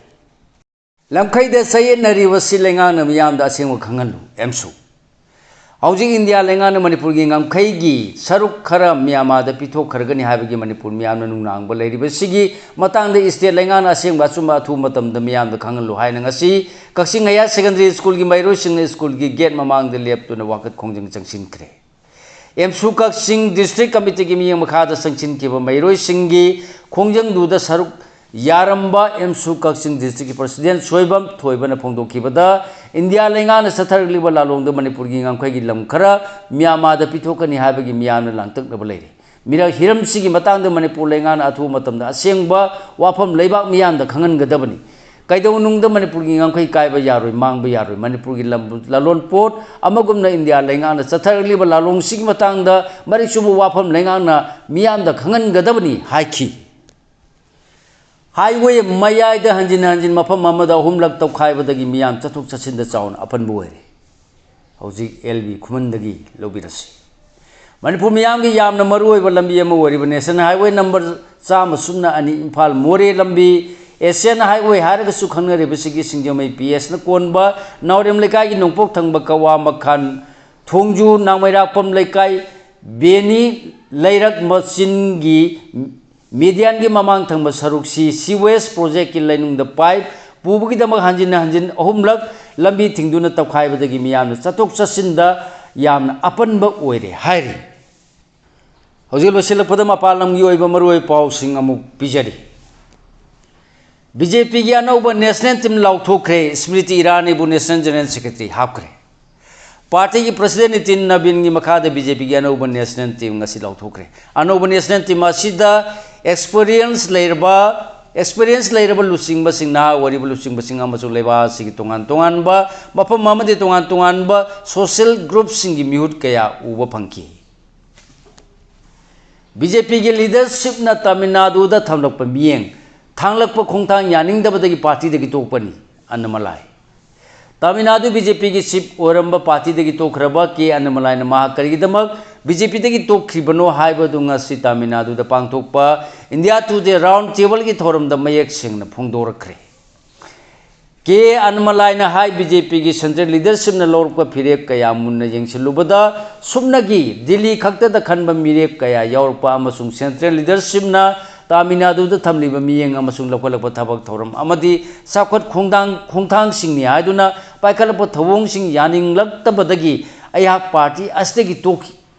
ꯂꯝꯈꯩꯗ ꯆꯌꯦꯠꯅꯔꯤꯕꯁꯤ ꯂꯩꯉꯥꯛꯅ ꯃꯤꯌꯥꯝꯗ ꯑꯁꯦꯡꯕ ꯈꯪꯍꯜꯂꯨ, ꯑꯦꯝꯁꯨ꯫ ꯍꯧꯖꯤꯛ ꯏꯟꯗꯤꯌꯥ ꯂꯩꯉꯥꯛꯅ ꯃꯅꯤꯄꯨꯔꯒꯤ ꯉꯝꯈꯩꯒꯤ ꯁꯔꯨꯛ ꯈꯔ ꯃ꯭ꯌꯥꯟꯃꯥꯔꯗ ꯄꯤꯊꯣꯛꯈ꯭ꯔꯒꯅꯤ ꯍꯥꯏꯕꯒꯤ ꯃꯅꯤꯄꯨꯔ ꯃꯤꯌꯥꯝꯅ ꯅꯨꯡꯅꯥꯡꯕ ꯂꯩꯔꯤꯕꯁꯤꯒꯤ ꯃꯇꯥꯡꯗ ꯁ꯭ꯇꯦꯠ ꯂꯩꯉꯥꯛꯅ ꯑꯁꯦꯡꯕ ꯑꯆꯨꯝꯕ ꯑꯊꯨꯕ ꯃꯇꯝꯗ ꯃꯤꯌꯥꯝꯗ ꯈꯪꯍꯜꯂꯨ ꯍꯥꯏꯅ ꯉꯁꯤ ꯀꯛꯆꯤꯡ ꯍꯥꯌꯔ ꯁꯦꯀꯦꯟꯗꯔꯤ ꯁ꯭ꯀꯨꯜꯒꯤ ꯃꯍꯩꯔꯣꯏꯁꯤꯡꯅ ꯁ꯭ꯀꯨꯜꯒꯤ ꯒꯦꯠ ꯃꯃꯥꯡꯗ ꯂꯦꯞꯇꯨꯅ ꯋꯥꯀꯠ ꯈꯣꯡꯖꯪ ꯆꯪꯁꯤꯟꯈ꯭ꯔꯦ꯫ ꯑꯦꯝꯁꯨ ꯀꯛꯆꯤꯡ ꯗꯤꯁꯇ꯭ꯔꯤꯛ ꯀꯃꯤꯇꯤꯒꯤ ꯃꯤꯠꯌꯦꯡ ꯃꯈꯥꯗ ꯆꯪꯁꯤꯟꯈꯤꯕ ꯃꯍꯩꯔꯣꯏꯁꯤꯡꯒꯤ ꯈꯣꯡꯖꯪꯗꯨꯗ ꯁꯔꯨꯛ ꯌꯥꯔꯝꯕ ꯑꯦꯝꯁꯨ ꯀꯛꯆꯤꯡ ꯗꯤꯁꯇ꯭ꯔꯤꯛꯀꯤ ꯄ꯭ꯔꯁꯤꯗꯦꯟ ꯁꯣꯏꯕꯝ ꯊꯣꯏꯕꯅ ꯐꯣꯡꯗꯣꯛꯈꯤꯕꯗ, ꯏꯟꯗꯤꯌꯥ ꯂꯩꯉꯥꯛꯅ ꯆꯠꯊꯔꯛꯂꯤꯕ ꯂꯥꯂꯣꯡꯗ ꯃꯅꯤꯄꯨꯔꯒꯤ ꯉꯝꯈꯩꯒꯤ ꯂꯝ ꯈꯔ ꯃ꯭ꯌꯥꯟꯃꯥꯔꯗ ꯄꯤꯊꯣꯛꯀꯅꯤ ꯍꯥꯏꯕꯒꯤ ꯃꯤꯌꯥꯝꯅ ꯂꯥꯡꯇꯛꯅꯕ ꯂꯩꯔꯤ꯫ ꯃꯤꯔꯛ ꯍꯤꯔꯝꯁꯤꯒꯤ ꯃꯇꯥꯡꯗ ꯃꯅꯤꯄꯨꯔ ꯂꯩꯉꯥꯛꯅ ꯑꯊꯨꯕ ꯃꯇꯝꯗ ꯑꯁꯦꯡꯕ ꯋꯥꯐꯝ ꯂꯩꯕꯥꯛ ꯃꯤꯌꯥꯝꯗ ꯈꯪꯍꯟꯒꯗꯕꯅꯤ꯫ ꯀꯩꯗꯧꯅꯨꯡꯗ ꯃꯅꯤꯄꯨꯔꯒꯤ ꯉꯝꯈꯩ ꯀꯥꯏꯕ ꯌꯥꯔꯣꯏ, ꯃꯥꯡꯕ ꯌꯥꯔꯣꯏ꯫ ꯃꯅꯤꯄꯨꯔꯒꯤ ꯂꯝꯕꯨ ꯂꯂꯣꯟꯄꯣꯠ ꯑꯃꯒꯨꯝꯅ ꯏꯟꯗꯤꯌꯥ ꯂꯩꯉꯥꯛꯅ ꯆꯠꯊꯔꯛꯂꯤꯕ ꯂꯥꯂꯣꯡꯁꯤꯒꯤ ꯃꯇꯥꯡꯗ ꯃꯔꯤꯛ ꯆꯨꯝꯕ ꯋꯥꯐꯝ ꯂꯩꯉꯥꯛꯅ ꯃꯤꯌꯥꯝꯗ ꯈꯪꯍꯟꯒꯗꯕꯅꯤ ꯍꯥꯏꯈꯤ꯫ ꯍꯥꯏꯋꯦ ꯃꯌꯥꯏꯗ ꯍꯟꯖꯤꯟ ꯍꯟꯖꯤꯟ ꯃꯐꯝ ꯑꯃꯗ ꯑꯍꯨꯝꯂꯛ ꯇꯧꯈꯥꯏꯕꯗꯒꯤ ꯃꯤꯌꯥꯝ ꯆꯠꯊꯣꯛ ꯆꯠꯁꯤꯟꯗ ꯆꯥꯎꯅ ꯑꯄꯟꯕ ꯑꯣꯏꯔꯦ꯫ ꯍꯧꯖꯤꯛ ꯑꯦꯜ ꯕꯤ ꯈꯨꯃꯟꯗꯒꯤ ꯂꯧꯕꯤꯔꯁꯤ꯫ ꯃꯅꯤꯄꯨꯔ ꯃꯤꯌꯥꯝꯒꯤ ꯌꯥꯝꯅ ꯃꯔꯨꯑꯣꯏꯕ ꯂꯝꯕꯤ ꯑꯃ ꯑꯣꯏꯔꯤꯕ ꯅꯦꯁꯅꯦꯜ ꯍꯥꯏꯋꯦ ꯅꯝꯕꯔ ꯆꯥꯝꯃ ꯁꯨꯞꯅ ꯑꯅꯤ ꯏꯝꯐꯥꯜ ꯃꯣꯔꯦ ꯂꯝꯕꯤ, ꯑꯦꯁꯤꯌꯥꯟ ꯍꯥꯏꯋꯦ ꯍꯥꯏꯔꯒꯁꯨ ꯈꯪꯅꯔꯤꯕꯁꯤꯒꯤ ꯁꯤꯡꯖꯃꯩ ꯄꯤ ꯑꯦꯁꯅ ꯀꯣꯟꯕ ꯅꯥꯎꯔꯦꯝ ꯂꯩꯀꯥꯏꯒꯤ ꯅꯣꯡꯄꯣꯛ ꯊꯪꯕ ꯀꯋꯥ ꯃꯈꯥꯟ ꯊꯣꯡꯖꯨ ꯅꯥꯡꯃꯩꯔꯥꯛꯄꯝ ꯂꯩꯀꯥꯏ ꯕꯦꯅꯤ ꯂꯩꯔꯛ ꯃꯆꯤꯟꯒꯤ ꯃꯤꯗꯤꯌꯥꯟꯒꯤ ꯃꯃꯥꯡ ꯊꯪꯕ ꯁꯔꯨꯛꯁꯤ ꯁꯤꯋꯦꯖ ꯄ꯭ꯔꯣꯖꯦꯛꯀꯤ ꯂꯩꯅꯨꯡꯗ ꯄꯥꯏꯞ ꯄꯨꯕꯒꯤꯗꯃꯛ ꯍꯟꯖꯤꯟ ꯍꯟꯖꯤꯟ ꯑꯍꯨꯝꯂꯛ ꯂꯝꯕꯤ ꯊꯤꯡꯗꯨꯅ ꯇꯧꯈꯥꯏꯕꯗꯒꯤ ꯃꯤꯌꯥꯝꯅ ꯆꯠꯊꯣꯛ ꯆꯠꯁꯤꯟꯗ ꯌꯥꯝꯅ ꯑꯄꯟꯕ ꯑꯣꯏꯔꯦ ꯍꯥꯏꯔꯤ꯫ ꯍꯧꯖꯤꯛ ꯂꯣꯏꯁꯤꯜꯂꯛꯄꯗ ꯃꯄꯥꯟ ꯂꯝꯒꯤ ꯑꯣꯏꯕ ꯃꯔꯨꯑꯣꯏꯕ ꯄꯥꯎꯁꯤꯡ ꯑꯃꯨꯛ ꯄꯤꯖꯔꯤ꯫ ꯕꯤ ꯖꯦ ꯄꯤꯒꯤ ꯑꯅꯧꯕ ꯅꯦꯁꯅꯦꯜ ꯇꯤꯝ ꯂꯥꯎꯊꯣꯛꯈ꯭ꯔꯦ꯫ ꯁ꯭ꯃ꯭ꯔꯤꯇꯤ ꯏꯔꯥꯅꯤꯕꯨ ꯅꯦꯁꯅꯦꯜ ꯖꯦꯅꯔꯦꯜ ꯁꯦꯀ꯭ꯔꯦꯇꯔꯤ ꯍꯥꯞꯈ꯭ꯔꯦ꯫ ꯄꯥꯔꯇꯤꯒꯤ ꯄ꯭ꯔꯁꯤꯗꯦꯟ ꯅꯤꯇꯤꯟ ꯅꯕꯤꯟꯒꯤ ꯃꯈꯥꯗ ꯕꯤ ꯖꯦ ꯄꯤꯒꯤ ꯑꯅꯧꯕ ꯅꯦꯁꯅꯦꯜ ꯇꯤꯝ ꯉꯁꯤ ꯂꯥꯎꯊꯣꯛꯈ꯭ꯔꯦ꯫ ꯑꯅꯧꯕ ꯅꯦꯁꯅꯦꯜ ꯇꯤꯝ ꯑꯁꯤꯗ ꯑꯦꯛꯁꯄꯤꯔꯤꯌꯦꯟꯁ ꯂꯩꯔꯕ ꯑꯦꯛꯁꯄꯤꯔꯤꯌꯦꯟꯁ ꯂꯩꯔꯕ ꯂꯨꯆꯤꯡꯕꯁꯤꯡ, ꯅꯍꯥ ꯑꯣꯏꯔꯤꯕ ꯂꯨꯆꯤꯡꯕꯁꯤꯡ ꯑꯃꯁꯨꯡ ꯂꯩꯕꯥꯛ ꯑꯁꯤꯒꯤ ꯇꯣꯉꯥꯟ ꯇꯣꯉꯥꯟꯕ ꯃꯐꯝ ꯑꯃꯗꯤ ꯇꯣꯉꯥꯟ ꯇꯣꯉꯥꯟꯕ ꯁꯣꯁꯤꯌꯦꯜ ꯒ꯭ꯔꯨꯞꯁꯤꯡꯒꯤ ꯃꯤꯍꯨꯠ ꯀꯌꯥ ꯎꯕ ꯐꯪꯈꯤ꯫ ꯕꯤ ꯖꯦ ꯄꯤꯒꯤ ꯂꯤꯗꯔꯁꯤꯞꯅ ꯇꯥꯃꯤꯜ ꯅꯥꯗꯨꯗ ꯊꯝꯂꯛꯄ ꯃꯤꯠꯌꯦꯡ, ꯊꯥꯡꯂꯛꯄ ꯈꯣꯡꯊꯥꯡ ꯌꯥꯅꯤꯡꯗꯕꯗꯒꯤ ꯄꯥꯔꯇꯤꯗꯒꯤ ꯇꯣꯛꯄꯅꯤ꯫ ꯑꯅꯥꯃꯂꯥꯏ꯫ ꯇꯥꯃꯤꯜ ꯅꯥꯗꯨ ꯕꯤ ꯖꯦ ꯄꯤꯒꯤ ꯆꯤꯞ ꯑꯣꯏꯔꯝꯕ ꯄꯥꯔꯇꯤꯗꯒꯤ ꯇꯣꯛꯈ꯭ꯔꯕ ꯀꯦ ꯑꯅꯥꯃꯂꯥꯏꯅ ꯃꯍꯥꯛ ꯀꯔꯤꯒꯤꯗꯃꯛ ꯕꯤ ꯖꯦ ꯄꯤꯗꯒꯤ ꯇꯣꯛꯈ꯭ꯔꯤꯕꯅꯣ ꯍꯥꯏꯕꯗꯨ ꯉꯁꯤ ꯇꯥꯃꯤꯜ ꯅꯥꯗꯨꯗ ꯄꯥꯡꯊꯣꯛꯄ ꯏꯟꯗꯤꯌꯥ ꯇꯨꯗꯦ ꯔꯥꯎꯟ ꯇꯦꯕꯜꯒꯤ ꯊꯧꯔꯝꯗ ꯃꯌꯦꯛ ꯁꯦꯡꯅ ꯐꯣꯡꯗꯣꯔꯛꯈ꯭ꯔꯦ꯫ ꯀꯦ ꯑꯅꯥꯃꯂꯥꯏꯅ ꯍꯥꯏ, ꯕꯤ ꯖꯦ ꯄꯤꯒꯤ ꯁꯦꯟꯇ꯭ꯔꯦꯜ ꯂꯤꯗꯔꯁꯤꯞꯅ ꯂꯧꯔꯛꯄ ꯐꯤꯔꯦꯞ ꯀꯌꯥ ꯃꯨꯟꯅ ꯌꯦꯡꯁꯤꯜꯂꯨꯕꯗ ꯁꯨꯞꯅꯒꯤ ꯗꯤꯜꯂꯤ ꯈꯛꯇꯗ ꯈꯟꯕ ꯃꯤꯔꯦꯞ ꯀꯌꯥ ꯌꯥꯎꯔꯛꯄ ꯑꯃꯁꯨꯡ ꯁꯦꯟꯇ꯭ꯔꯦꯜ ꯂꯤꯗꯔꯁꯤꯞꯅ ꯇꯥꯃꯤꯜ ꯅꯥꯗꯨꯗ ꯊꯝꯂꯤꯕ ꯃꯤꯠꯌꯦꯡ ꯑꯃꯁꯨꯡ ꯂꯧꯈꯠꯂꯛꯄ ꯊꯕꯛ ꯊꯧꯔꯝ ꯑꯃꯗꯤ ꯆꯥꯎꯈꯠ ꯈꯣꯡꯊꯥꯡ, ꯈꯣꯡꯊꯥꯡꯁꯤꯡꯅꯤ ꯍꯥꯏꯗꯨꯅ ꯄꯥꯏꯈꯠꯂꯛꯄ ꯊꯧꯑꯣꯡꯁꯤꯡ ꯌꯥꯅꯤꯡꯂꯛꯇꯕꯗꯒꯤ ꯑꯩꯍꯥꯛ ꯄꯥꯔꯇꯤ ꯑꯁꯤꯗꯒꯤ ꯇꯣꯛꯈꯤ-,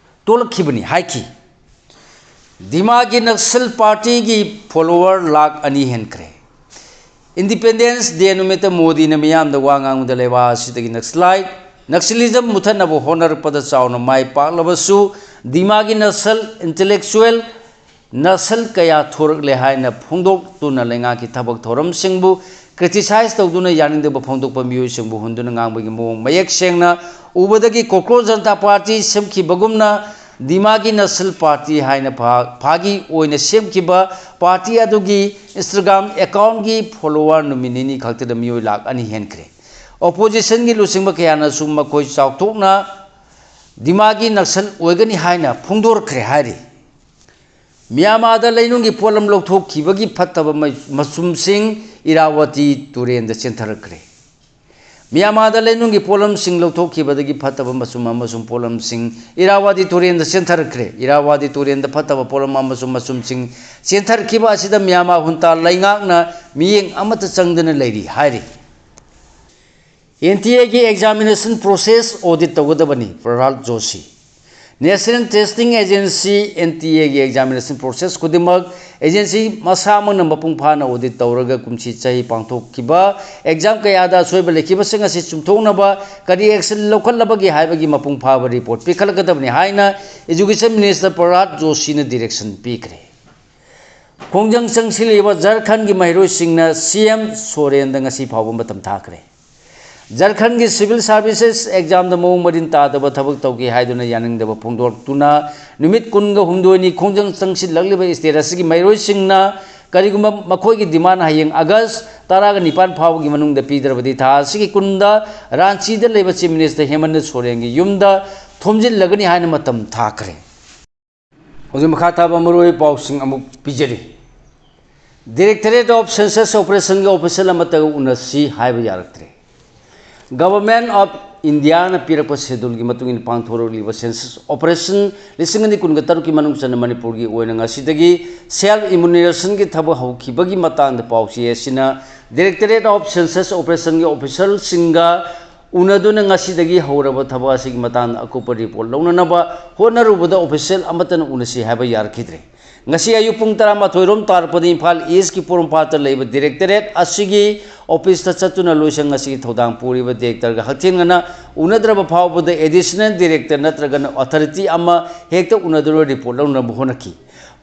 ꯇꯣꯛꯂꯛꯈꯤꯕꯅꯤ ꯍꯥꯏꯈꯤ꯫ ꯙꯤꯃꯥꯒꯤ ꯅꯛꯁꯜ ꯄꯥꯔꯇꯤꯒꯤ ꯐꯣꯂꯣꯋꯔ ꯂꯥꯈ ꯑꯅꯤ ꯍꯦꯟꯈ꯭ꯔꯦ꯫ ꯏꯟꯗꯤꯄꯦꯟꯗꯦꯟꯁ ꯗꯦ ꯅꯨꯃꯤꯠꯇ ꯃꯣꯗꯤꯅ ꯃꯤꯌꯥꯝꯗ ꯋꯥ ꯉꯥꯡꯕꯗ ꯂꯩꯕꯥꯛ ꯑꯁꯤꯗꯒꯤ ꯅꯛꯁꯂꯥꯏꯠ, ꯅꯛꯁꯂꯤꯖꯝ ꯃꯨꯊꯠꯅꯕ ꯍꯣꯠꯅꯔꯛꯄꯗ ꯆꯥꯎꯅ ꯃꯥꯏ ꯄꯥꯛꯂꯕꯁꯨ ꯙꯤꯃꯥꯒꯤ ꯅꯛꯁꯜ ꯏꯟꯇꯦꯂꯦꯛꯆꯨꯋꯦꯜ ꯅꯛꯁꯜ ꯀꯌꯥ ꯊꯣꯔꯛꯂꯦ ꯍꯥꯏꯅ ꯐꯣꯡꯗꯣꯛꯇꯨꯅ ꯂꯩꯉꯥꯛꯀꯤ ꯊꯕꯛ ꯊꯧꯔꯝꯁꯤꯡꯕꯨ ꯀ꯭ꯔꯤꯇꯤꯁꯥꯏꯖ ꯇꯧꯗꯨꯅ ꯌꯥꯅꯤꯡꯗꯕ ꯐꯣꯡꯗꯣꯛꯄ ꯃꯤꯑꯣꯏꯁꯤꯡꯕꯨ ꯍꯨꯟꯗꯨꯅ ꯉꯥꯡꯕꯒꯤ ꯃꯑꯣꯡ ꯃꯌꯦꯛ ꯁꯦꯡꯅ ꯎꯕꯗꯒꯤ ꯀꯣꯀ꯭ꯔꯣꯖ ꯖꯅꯇꯥ ꯄꯥꯔꯇꯤ ꯁꯦꯝꯈꯤꯕꯒꯨꯝꯅ ꯗꯤꯃꯥꯒꯤ ꯅꯛꯁꯜ ꯄꯥꯔꯇꯤ ꯍꯥꯏꯅ ꯐꯥ-, ꯐꯥꯒꯤ ꯑꯣꯏꯅ ꯁꯦꯝꯈꯤꯕ ꯄꯥꯔꯇꯤ ꯑꯗꯨꯒꯤ Instagram ꯑꯦꯀꯥꯎꯟꯒꯤ ꯐꯣꯂꯣꯋꯔ ꯅꯨꯃꯤꯠ ꯅꯤꯅꯤ ꯈꯛꯇꯗ ꯃꯤꯑꯣꯏ ꯂꯥꯈ ꯑꯅꯤ ꯍꯦꯟꯈ꯭ꯔꯦ꯫ ꯑꯣꯄꯣꯖꯤꯁꯟꯒꯤ ꯂꯨꯆꯤꯡꯕ ꯀꯌꯥꯅꯁꯨ ꯃꯈꯣꯏ ꯆꯥꯎꯊꯣꯛꯅ ꯗꯤꯃꯥꯒꯤ ꯅꯛꯁꯜ ꯑꯣꯏꯒꯅꯤ ꯍꯥꯏꯅ ꯐꯣꯡꯗꯣꯔꯛꯈ꯭ꯔꯦ ꯍꯥꯏꯔꯤ꯫ ꯃ꯭ꯌꯥꯟꯃꯥꯔꯗ ꯂꯩꯅꯨꯡꯒꯤ ꯄꯣꯠꯂꯝ ꯂꯧꯊꯣꯛꯈꯤꯕꯒꯤ ꯐꯠꯇꯕ ꯃꯩ-, ꯃꯆꯨꯝꯁꯤꯡ ꯏꯔꯥꯋꯇꯤ ꯇꯨꯔꯦꯟꯗ ꯆꯦꯟꯊꯔꯛꯈ꯭ꯔꯦ꯫ ꯃ꯭ꯌꯥꯟꯃꯥꯔꯗ ꯂꯩꯅꯨꯡꯒꯤ ꯄꯣꯠꯂꯝꯁꯤꯡ ꯂꯧꯊꯣꯛꯈꯤꯕꯗꯒꯤ ꯐꯠꯇꯕ ꯃꯆꯨꯝ ꯑꯃꯁꯨꯡ ꯄꯣꯠꯂꯝꯁꯤꯡ ꯏꯔꯥꯋꯇꯤ ꯇꯨꯔꯦꯟꯗ ꯆꯦꯟꯊꯔꯛꯈ꯭ꯔꯦ꯫ ꯏꯔꯥꯋꯇꯤ ꯇꯨꯔꯦꯟꯗ ꯐꯠꯇꯕ ꯄꯣꯠꯂꯝ ꯑꯃꯁꯨꯡ ꯃꯆꯨꯝꯁꯤꯡ ꯆꯦꯟꯊꯔꯛꯈꯤꯕ ꯑꯁꯤꯗ ꯃ꯭ꯌꯥꯟꯃꯥꯔ ꯍꯨꯟꯇꯥ ꯂꯩꯉꯥꯛꯅ ꯃꯤꯠꯌꯦꯡ ꯑꯃꯠꯇ ꯆꯪꯗꯅ ꯂꯩꯔꯤ ꯍꯥꯏꯔꯤ꯫ ꯑꯦꯟ ꯇꯤ ꯑꯦꯒꯤ examination process audit ꯇꯧꯒꯗꯕꯅꯤ, ꯄ꯭ꯔꯍ꯭ꯂꯥꯗ Joshi. National Testing Agency, N T A ꯒꯤ examination process ꯈꯨꯗꯤꯡꯃꯛ agency ꯃꯁꯥꯃꯛꯅ ꯃꯄꯨꯡ ꯐꯥꯅ audit ꯇꯧꯔꯒ ꯀꯨꯝꯁꯤ ꯆꯍꯤ ꯄꯥꯡꯊꯣꯛꯈꯤꯕ exam ꯀꯌꯥꯗ ꯑꯁꯣꯏꯕ ꯂꯩꯈꯤꯕꯁꯤꯡ ꯑꯁꯤ ꯆꯨꯝꯊꯣꯛꯅꯕ ꯀꯔꯤ action ꯂꯧꯈꯠꯂꯕꯒꯦ ꯍꯥꯏꯕꯒꯤ ꯃꯄꯨꯡ ꯐꯥꯕ report ꯄꯤꯈꯠꯂꯛꯀꯗꯕꯅꯤ ꯍꯥꯏꯅ Education Minister ꯄ꯭ꯔꯍ꯭ꯂꯥꯗ ꯖꯣꯁꯤꯅ direction ꯄꯤꯈ꯭ꯔꯦ꯫ ꯈꯣꯡꯖꯪ ꯆꯪꯁꯤꯜꯂꯤꯕ ꯖꯔꯈꯟꯒꯤ ꯃꯍꯩꯔꯣꯏꯁꯤꯡꯅ ꯁꯤ ꯑꯦꯝ ꯁꯣꯔꯦꯟꯗ ꯉꯁꯤ ꯐꯥꯎꯕ ꯃꯇꯝ ꯊꯥꯈ꯭ꯔꯦ꯫ ꯖꯔꯈꯟꯒꯤ civil services examꯗ ꯃꯑꯣꯡ ꯃꯔꯤꯟ ꯇꯥꯗꯕ ꯊꯕꯛ ꯇꯧꯈꯤ ꯍꯥꯏꯗꯨꯅ ꯌꯥꯅꯤꯡꯗꯕ ꯐꯣꯡꯗꯣꯔꯛꯇꯨꯅ ꯅꯨꯃꯤꯠ ꯀꯨꯟꯒ ꯍꯨꯝꯗꯣꯏꯅꯤ ꯈꯣꯡꯖꯪ ꯆꯪꯁꯤꯜꯂꯛꯂꯤꯕ state ꯑꯁꯤꯒꯤ ꯃꯍꯩꯔꯣꯏꯁꯤꯡꯅ ꯀꯔꯤꯒꯨꯝꯕ ꯃꯈꯣꯏꯒꯤ demand ꯍꯌꯦꯡ August ꯇꯔꯥꯒ ꯅꯤꯄꯥꯟ ꯐꯥꯎꯕꯒꯤ ꯃꯅꯨꯡꯗ ꯄꯤꯗ꯭ꯔꯕꯗꯤ ꯊꯥ ꯑꯁꯤꯒꯤ ꯀꯨꯟꯗ ꯔꯥꯟꯆꯤꯗ ꯂꯩꯕ Chief Minister ꯍꯦꯃꯟꯇ ꯁꯣꯔꯦꯟꯒꯤ ꯌꯨꯝꯗ ꯊꯣꯝꯖꯤꯜꯂꯒꯅꯤ ꯍꯥꯏꯅ ꯃꯇꯝ ꯊꯥꯈ꯭ꯔꯦ꯫ ꯍꯧꯖꯤꯛ ꯃꯈꯥ ꯇꯥꯕ ꯃꯔꯨꯑꯣꯏꯕ ꯄꯥꯎꯁꯤꯡ ꯑꯃꯨꯛ ꯄꯤꯖꯔꯤ꯫ Directorate of Census Operationꯒꯤ official ꯑꯃꯠꯇꯒ ꯎꯅꯁꯤ ꯍꯥꯏꯕ ꯌꯥꯔꯛꯇ꯭ꯔꯦ꯫ Government of Indiaꯅ ꯄꯤꯔꯛꯄ scheduleꯒꯤ ꯃꯇꯨꯡ ꯏꯟꯅ ꯄꯥꯡꯊꯣꯔꯛꯂꯤꯕ census operation ꯂꯤꯁꯤꯡ ꯑꯅꯤ ꯀꯨꯟꯒ ꯇꯔꯨꯛꯀꯤ ꯃꯅꯨꯡ ꯆꯟꯅ ꯃꯅꯤꯄꯨꯔꯒꯤ ꯑꯣꯏꯅ ꯉꯁꯤꯗꯒꯤ self enumeration ꯒꯤ ꯊꯕꯛ ꯍꯧꯈꯤꯕꯒꯤ ꯃꯇꯥꯡꯗ ꯄꯥꯎꯆꯦ ꯑꯁꯤꯅ Directorate of Census Operationꯒꯤ officialꯁꯤꯡꯒ ꯎꯅꯗꯨꯅ ꯉꯁꯤꯗꯒꯤ ꯍꯧꯔꯕ ꯊꯕꯛ ꯑꯁꯤꯒꯤ ꯃꯇꯥꯡꯗ ꯑꯀꯨꯞꯄ report ꯂꯧꯅꯅꯕ ꯍꯣꯠꯅꯔꯨꯕꯗ official ꯑꯃꯠꯇꯅ ꯎꯅꯁꯤ ꯍꯥꯏꯕ ꯌꯥꯔꯛꯈꯤꯗ꯭ꯔꯦ꯫ ꯉꯁꯤ ꯑꯌꯨꯛ ꯄꯨꯡ ꯇꯔꯥꯃꯥꯊꯣꯏ ꯔꯣꯝ ꯇꯥꯔꯛꯄꯗ ꯏꯝꯐꯥꯜ ꯏꯁꯀꯤ ꯄꯣꯔꯣꯝꯄꯥꯠꯇ ꯂꯩꯕ ꯗꯤꯔꯦꯛꯇꯣꯔꯦꯠ ꯑꯁꯤꯒꯤ ꯑꯣꯐꯤꯁꯇ ꯆꯠꯇꯨꯅ ꯂꯣꯏꯁꯪ ꯑꯁꯤꯒꯤ ꯊꯧꯗꯥꯡ ꯄꯨꯔꯤꯕ ꯗꯤꯔꯦꯛꯇꯔꯒ ꯍꯛꯊꯦꯡꯅꯅ ꯎꯅꯗ꯭ꯔꯕ ꯐꯥꯎꯕꯗ ꯑꯦꯗꯤꯁꯅꯦꯜ ꯗꯤꯔꯦꯛꯇꯔ ꯅꯠꯇ꯭ꯔꯒꯅ ꯑꯣꯊꯣꯔꯤꯇꯤ ꯑꯃ ꯍꯦꯛꯇ ꯎꯅꯗꯨꯅ ꯔꯤꯄꯣꯔꯠ ꯂꯧꯅꯕ ꯍꯣꯠꯅꯈꯤ꯫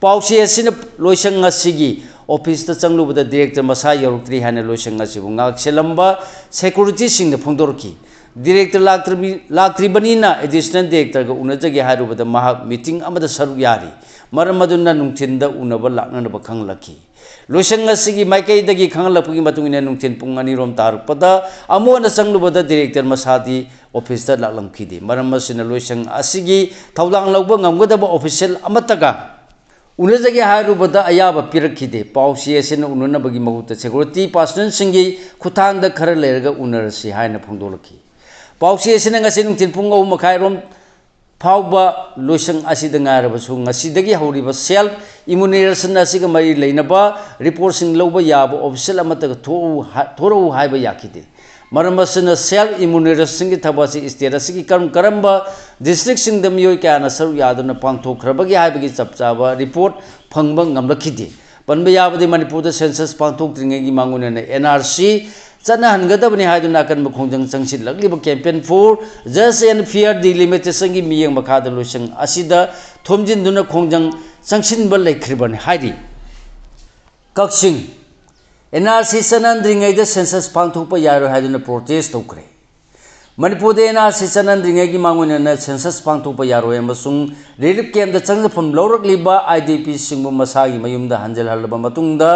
ꯄꯥꯎꯆꯦ ꯑꯁꯤꯅ ꯂꯣꯏꯁꯪ ꯑꯁꯤꯒꯤ ꯑꯣꯐꯤꯁꯇ ꯆꯪꯂꯨꯕꯗ ꯗꯤꯔꯦꯛꯇꯔ ꯃꯁꯥ ꯌꯧꯔꯛꯇ꯭ꯔꯤ ꯍꯥꯏꯅ ꯂꯣꯏꯁꯪ ꯑꯁꯤꯕꯨ ꯉꯥꯛꯁꯦꯜꯂꯝꯕ ꯁꯦꯀꯨꯔꯤꯇꯤꯁꯤꯡꯅ ꯐꯣꯡꯗꯣꯔꯛꯈꯤ꯫ ꯗꯤꯔꯦꯛꯇꯔ ꯂꯥꯛꯇ꯭ꯔꯕꯤ-, ꯂꯥꯛꯇ꯭ꯔꯤꯕꯅꯤꯅ ꯑꯦꯗꯤꯁꯅꯦꯜ ꯗꯤꯔꯦꯛꯇꯔꯒ ꯎꯅꯖꯒꯦ ꯍꯥꯏꯔꯨꯕꯗ ꯃꯍꯥꯛ ꯃꯤꯇꯤꯡ ꯑꯃꯗ ꯁꯔꯨꯛ ꯌꯥꯔꯤ, ꯃꯔꯝ ꯑꯗꯨꯅ ꯅꯨꯡꯊꯤꯟꯗ ꯎꯅꯕ ꯂꯥꯛꯅꯅꯕ ꯈꯪꯂꯛꯈꯤ꯫ ꯂꯣꯏꯁꯪ ꯑꯁꯤꯒꯤ ꯃꯥꯏꯀꯩꯗꯒꯤ ꯈꯪꯍꯜꯂꯛꯄꯒꯤ ꯃꯇꯨꯡ ꯏꯟꯅ ꯅꯨꯡꯊꯤꯟ ꯄꯨꯡ ꯑꯅꯤ ꯔꯣꯝ ꯇꯥꯔꯛꯄꯗ ꯑꯃꯨꯛ ꯍꯟꯅ ꯆꯪꯂꯨꯕꯗ ꯗꯤꯔꯦꯛꯇꯔ ꯃꯁꯥꯗꯤ ꯑꯣꯐꯤꯁꯇ ꯂꯥꯛꯂꯝꯈꯤꯗꯦ꯫ ꯃꯔꯝ ꯑꯁꯤꯅ ꯂꯣꯏꯁꯪ ꯑꯁꯤꯒꯤ ꯊꯧꯗꯥꯡ ꯂꯧꯕ ꯉꯝꯒꯗꯕ ꯑꯣꯐꯤꯁꯤꯌꯦꯜ ꯑꯃꯠꯇꯒ ꯎꯅꯖꯒꯦ ꯍꯥꯏꯔꯨꯕꯗ ꯑꯌꯥꯕ ꯄꯤꯔꯛꯈꯤꯗꯦ꯫ ꯄꯥꯎꯆꯦ ꯑꯁꯤꯅ ꯎꯅꯅꯕꯒꯤ ꯃꯍꯨꯠꯇ ꯁꯦꯀꯨꯔꯤꯇꯤ ꯄꯥꯔꯁꯅꯦꯜꯁꯤꯡꯒꯤ ꯈꯨꯠꯊꯥꯡꯗ ꯈꯔ ꯂꯩꯔꯒ ꯎꯅꯔꯁꯤ ꯍꯥꯏꯅ ꯐꯣꯡꯗꯣꯛꯂꯛꯈꯤ꯫ ꯄꯥꯎꯆꯦ ꯑꯁꯤꯅ ꯉꯁꯤ ꯅꯨꯡꯊꯤꯜ ꯄꯨꯡ ꯑꯍꯨꯝ ꯃꯈꯥꯏꯔꯣꯝ ꯐꯥꯎꯕ ꯂꯣꯏꯁꯪ ꯑꯁꯤꯗ ꯉꯥꯏꯔꯕꯁꯨ ꯉꯁꯤꯗꯒꯤ ꯍꯧꯔꯤꯕ ꯁꯦꯜꯐ ꯏꯃꯨꯅꯦꯔꯦꯁꯟ ꯑꯁꯤꯒ ꯃꯔꯤ ꯂꯩꯅꯕ ꯔꯤꯄꯣꯔꯠꯁꯤꯡ ꯂꯧꯕ ꯌꯥꯕ ꯑꯣꯐꯤꯁꯤꯌꯦꯜ ꯑꯃꯠꯇꯒ ꯊꯣꯛꯎ ꯍꯥ-, ꯊꯣꯔꯛꯎ ꯍꯥꯏꯕ ꯌꯥꯈꯤꯗꯦ꯫ ꯃꯔꯝ ꯑꯁꯤꯅ ꯁꯦꯜꯐ ꯏꯃꯨꯅꯦꯔꯦꯁꯟꯒꯤ ꯊꯕꯛ ꯑꯁꯤ ꯁ꯭ꯇꯦꯠ ꯑꯁꯤꯒꯤ ꯀꯔꯝ ꯀꯔꯝꯕ ꯗꯤꯁꯇ꯭ꯔꯤꯛꯁꯤꯡꯗ ꯃꯤꯑꯣꯏ ꯀꯌꯥꯅ ꯁꯔꯨꯛ ꯌꯥꯗꯨꯅ ꯄꯥꯡꯊꯣꯛꯈ꯭ꯔꯕꯒꯦ ꯍꯥꯏꯕꯒꯤ ꯆꯞ ꯆꯥꯕ ꯔꯤꯄꯣꯔꯠ ꯐꯪꯕ ꯉꯝꯂꯛꯈꯤꯗꯦ꯫ ꯄꯟꯕ ꯌꯥꯕꯗꯤ ꯃꯅꯤꯄꯨꯔꯗ ꯁꯦꯟꯁꯁ ꯄꯥꯡꯊꯣꯛꯇ꯭ꯔꯤꯉꯩꯒꯤ ꯃꯥꯡꯑꯣꯏꯅꯅ ꯑꯦꯟ ꯑꯥꯔ ꯁꯤ ꯆꯠꯅꯍꯟꯒꯗꯕꯅꯤ ꯍꯥꯏꯗꯨꯅ ꯑꯀꯟꯕ ꯈꯣꯡꯖꯪ ꯆꯪꯁꯤꯜꯂꯛꯂꯤꯕ campaign for just and fair delimitation ꯒꯤ ꯃꯤꯠꯌꯦꯡ ꯃꯈꯥꯗ ꯂꯣꯏꯁꯪ ꯑꯁꯤꯗ ꯊꯣꯝꯖꯤꯟꯗꯨꯅ ꯈꯣꯡꯖꯪ ꯆꯪꯁꯤꯟꯕ ꯂꯩꯈ꯭ꯔꯤꯕꯅꯤ ꯍꯥꯏꯔꯤ꯫ ꯀꯛꯆꯤꯡ, ꯑꯦꯟ ꯑꯥꯔ ꯁꯤ ꯆꯠꯅꯍꯟꯗ꯭ꯔꯤꯉꯩꯗ ꯁꯦꯟꯁꯁ ꯄꯥꯡꯊꯣꯛꯄ ꯌꯥꯔꯣꯏ ꯍꯥꯏꯗꯨꯅ ꯄ꯭ꯔꯣꯇꯦꯁ ꯇꯧꯈ꯭ꯔꯦ꯫ ꯃꯅꯤꯄꯨꯔꯗ ꯑꯦꯟ ꯑꯥꯔ ꯁꯤ ꯆꯠꯅꯍꯟꯗ꯭ꯔꯤꯉꯩꯒꯤ ꯃꯥꯡꯑꯣꯏꯅꯅ ꯁꯦꯟꯁꯁ ꯄꯥꯡꯊꯣꯛꯄ ꯌꯥꯔꯣꯏ ꯑꯃꯁꯨꯡ ꯔꯤꯂꯤꯐ ꯀꯦꯝꯞꯇ ꯆꯪꯖꯐꯝ ꯂꯧꯔꯛꯂꯤꯕ ꯑꯥꯏ ꯗꯤ ꯄꯤꯁꯤꯡꯕꯨ ꯃꯁꯥꯒꯤ ꯃꯌꯨꯝꯗ ꯍꯟꯖꯤꯜꯍꯜꯂꯕ ꯃꯇꯨꯡꯗ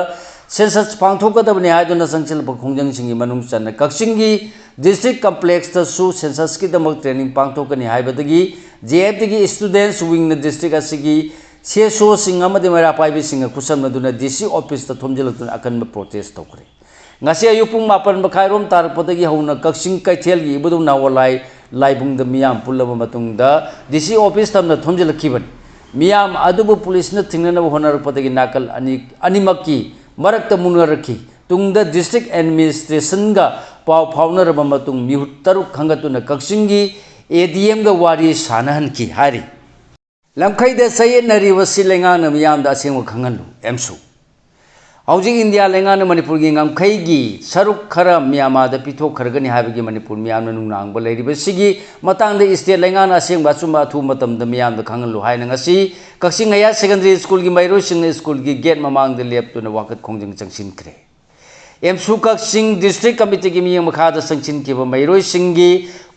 ꯁꯦꯟꯁꯁ ꯄꯥꯡꯊꯣꯛꯀꯗꯕꯅꯤ ꯍꯥꯏꯗꯨꯅ ꯆꯪꯁꯤꯜꯂꯛꯄ ꯈꯣꯡꯖꯪꯁꯤꯡꯒꯤ ꯃꯅꯨꯡ ꯆꯟꯅ ꯀꯛꯆꯤꯡꯒꯤ ꯗꯤꯁꯇ꯭ꯔꯤꯛ ꯀꯝꯄ꯭ꯂꯦꯛꯁꯇꯁꯨ ꯁꯦꯟꯁꯁꯀꯤꯗꯃꯛ ꯇ꯭ꯔꯦꯅꯤꯡ ꯄꯥꯡꯊꯣꯛꯀꯅꯤ ꯍꯥꯏꯕꯗꯒꯤ ꯖꯦ ꯑꯦꯐ ꯇꯤꯒꯤ ꯏꯁꯇꯨꯗꯦꯟꯠꯁ ꯋꯤꯡꯅ ꯗꯤꯁꯇ꯭ꯔꯤꯛ ꯑꯁꯤꯒꯤ ꯁꯤ ꯑꯦꯁ ꯑꯣꯁꯤꯡ ꯑꯃꯗꯤ ꯃꯩꯔꯥ ꯄꯥꯏꯕꯤꯁꯤꯡꯒ ꯈꯨꯠꯁꯝꯅꯗꯨꯅ ꯗꯤ ꯁꯤ ꯑꯣꯐꯤꯁꯇ ꯊꯣꯝꯖꯤꯜꯂꯛꯇꯨꯅ ꯑꯀꯟꯕ ꯄ꯭ꯔꯣꯇꯦꯁ ꯇꯧꯈ꯭ꯔꯦ꯫ ꯉꯁꯤ ꯑꯌꯨꯛ ꯄꯨꯡ ꯃꯥꯄꯟ ꯃꯈꯥꯏꯔꯣꯝ ꯇꯥꯔꯛꯄꯗꯒꯤ ꯍꯧꯅ ꯀꯛꯆꯤꯡ ꯀꯩꯊꯦꯜꯒꯤ ꯏꯕꯨꯙꯧ ꯅꯥꯑꯣꯂꯥꯏ ꯂꯥꯏꯕꯨꯡꯗ ꯃꯤꯌꯥꯝ ꯄꯨꯜꯂꯕ ꯃꯇꯨꯡꯗ ꯗꯤ ꯁꯤ ꯑꯣꯐꯤꯁ ꯊꯝꯅ ꯊꯣꯝꯖꯤꯜꯂꯛꯈꯤꯕꯅꯤ꯫ ꯃꯤꯌꯥꯝ ꯑꯗꯨꯕꯨ ꯄꯨꯂꯤꯁꯅ ꯊꯤꯡꯅꯅꯕ ꯍꯣꯠꯅꯔꯛꯄꯗꯒꯤ ꯅꯥꯀꯜ ꯑꯅꯤ, ꯑꯅꯤꯃꯛꯀꯤ ꯃꯔꯛꯇ ꯃꯨꯟꯅꯔꯛꯈꯤ꯫ ꯇꯨꯡꯗ ꯗꯤꯁꯇ꯭ꯔꯤꯛ ꯑꯦꯗꯃꯤꯅꯤꯁꯇ꯭ꯔꯦꯁꯟꯒ ꯄꯥꯎ ꯐꯥꯎꯅꯔꯕ ꯃꯇꯨꯡ ꯃꯤꯍꯨꯠ ꯇꯔꯨꯛ ꯈꯟꯒꯠꯇꯨꯅ ꯀꯛꯆꯤꯡꯒꯤ ꯑꯦ ꯗꯤ ꯑꯦꯝꯒ ꯋꯥꯔꯤ ꯁꯥꯅꯍꯟꯈꯤ ꯍꯥꯏꯔꯤ꯫ ꯂꯝꯈꯩꯗ ꯆꯌꯦꯠꯅꯔꯤꯕꯁꯤ ꯂꯩꯉꯥꯛꯅ ꯃꯤꯌꯥꯝꯗ ꯑꯁꯦꯡꯕ ꯈꯪꯍꯜꯂꯨ꯫ ꯑꯦꯝꯁꯨ꯫ ꯍꯧꯖꯤꯛ ꯏꯟꯗꯤꯌꯥ ꯂꯩꯉꯥꯛꯅ ꯃꯅꯤꯄꯨꯔꯒꯤ ꯉꯝꯈꯩꯒꯤ ꯁꯔꯨꯛ ꯈꯔ ꯃ꯭ꯌꯥꯟꯃꯥꯔꯗ ꯄꯤꯊꯣꯛꯈ꯭ꯔꯒꯅꯤ ꯍꯥꯏꯕꯒꯤ ꯃꯅꯤꯄꯨꯔ ꯃꯤꯌꯥꯝꯅ ꯅꯨꯡꯅꯥꯡꯕ ꯂꯩꯔꯤꯕꯁꯤꯒꯤ ꯃꯇꯥꯡꯗ state ꯂꯩꯉꯥꯛꯅ ꯑꯁꯦꯡꯕ ꯑꯆꯨꯝꯕ ꯑꯊꯨꯕ ꯃꯇꯝꯗ ꯃꯤꯌꯥꯝꯗ ꯈꯪꯍꯜꯂꯨ ꯍꯥꯏꯅ ꯉꯁꯤ ꯀꯛꯆꯤꯡ higher secondary schoolꯒꯤ ꯃꯍꯩꯔꯣꯏꯁꯤꯡꯅ schoolꯒꯤ gate ꯃꯃꯥꯡꯗ ꯂꯦꯞꯇꯨꯅ ꯋꯥꯀꯠ ꯈꯣꯡꯖꯪ ꯆꯪꯁꯤꯟꯈ꯭ꯔꯦ꯫ ꯑꯦꯝꯁꯨ ꯀꯛꯆꯤꯡ district committeeꯒꯤ ꯃꯤꯠꯌꯦꯡ ꯃꯈꯥꯗ ꯆꯪꯁꯤꯟꯈꯤꯕ ꯃꯍꯩꯔꯣꯏꯁꯤꯡꯒꯤ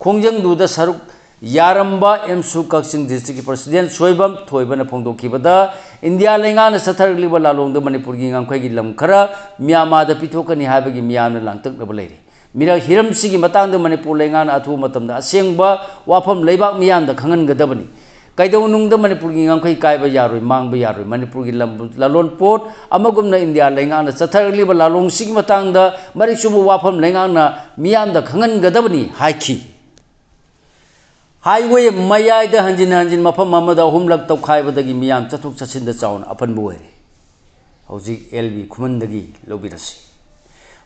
ꯈꯣꯡꯖꯪꯗꯨꯗ ꯁꯔꯨꯛ ꯌꯥꯔꯝꯕ ꯑꯦꯝꯁꯨ ꯀꯛꯆꯤꯡ districtꯀꯤ president ꯁꯣꯏꯕꯝ ꯊꯣꯏꯕꯅ ꯐꯣꯡꯗꯣꯛꯈꯤꯕꯗ, ꯏꯟꯗꯤꯌꯥ ꯂꯩꯉꯥꯛꯅ ꯆꯠꯊꯔꯛꯂꯤꯕ ꯂꯥꯂꯣꯡꯗ ꯃꯅꯤꯄꯨꯔꯒꯤ ꯉꯝꯈꯩꯒꯤ ꯂꯝ ꯈꯔ ꯃ꯭ꯌꯥꯟꯃꯥꯔꯗ ꯄꯤꯊꯣꯛꯀꯅꯤ ꯍꯥꯏꯕꯒꯤ ꯃꯤꯌꯥꯝꯅ ꯂꯥꯡꯇꯛꯅꯕ ꯂꯩꯔꯤ꯫ ꯃꯤꯔꯛ ꯍꯤꯔꯝꯁꯤꯒꯤ ꯃꯇꯥꯡꯗ ꯃꯅꯤꯄꯨꯔ ꯂꯩꯉꯥꯛꯅ ꯑꯊꯨꯕ ꯃꯇꯝꯗ ꯑꯁꯦꯡꯕ ꯋꯥꯐꯝ ꯂꯩꯕꯥꯛ ꯃꯤꯌꯥꯝꯗ ꯈꯪꯍꯟꯒꯗꯕꯅꯤ꯫ ꯀꯩꯗꯧꯅꯨꯡꯗ ꯃꯅꯤꯄꯨꯔꯒꯤ ꯉꯝꯈꯩ ꯀꯥꯏꯕ ꯌꯥꯔꯣꯏ, ꯃꯥꯡꯕ ꯌꯥꯔꯣꯏ꯫ ꯃꯅꯤꯄꯨꯔꯒꯤ ꯂꯝ ꯂꯂꯣꯟ ꯄꯣꯠ ꯑꯃꯒꯨꯝꯅ ꯏꯟꯗꯤꯌꯥ ꯂꯩꯉꯥꯛꯅ ꯆꯠꯊꯔꯛꯂꯤꯕ ꯂꯥꯂꯣꯡꯁꯤꯒꯤ ꯃꯇꯥꯡꯗ ꯃꯔꯤꯛ ꯆꯨꯝꯕ ꯋꯥꯐꯝ ꯂꯩꯉꯥꯛꯅ ꯃꯤꯌꯥꯝꯗ ꯈꯪꯍꯟꯒꯗꯕꯅꯤ ꯍꯥꯏꯈꯤ꯫ Highway ꯃꯌꯥꯏꯗ ꯍꯟꯖꯤꯟ ꯍꯟꯖꯤꯟ ꯃꯐꯝ ꯑꯃꯗ ꯑꯍꯨꯝꯂꯛ ꯇꯧꯈꯥꯏꯕꯗꯒꯤ ꯃꯤꯌꯥꯝ ꯆꯠꯊꯣꯛ ꯆꯠꯁꯤꯟꯗ ꯆꯥꯎꯅ ꯑꯄꯟꯕ ꯑꯣꯏꯔꯦ꯫ ꯍꯧꯖꯤꯛ ꯑꯦꯜ ꯕꯤ ꯈꯨꯃꯟꯗꯒꯤ ꯂꯧꯕꯤꯔꯁꯤ꯫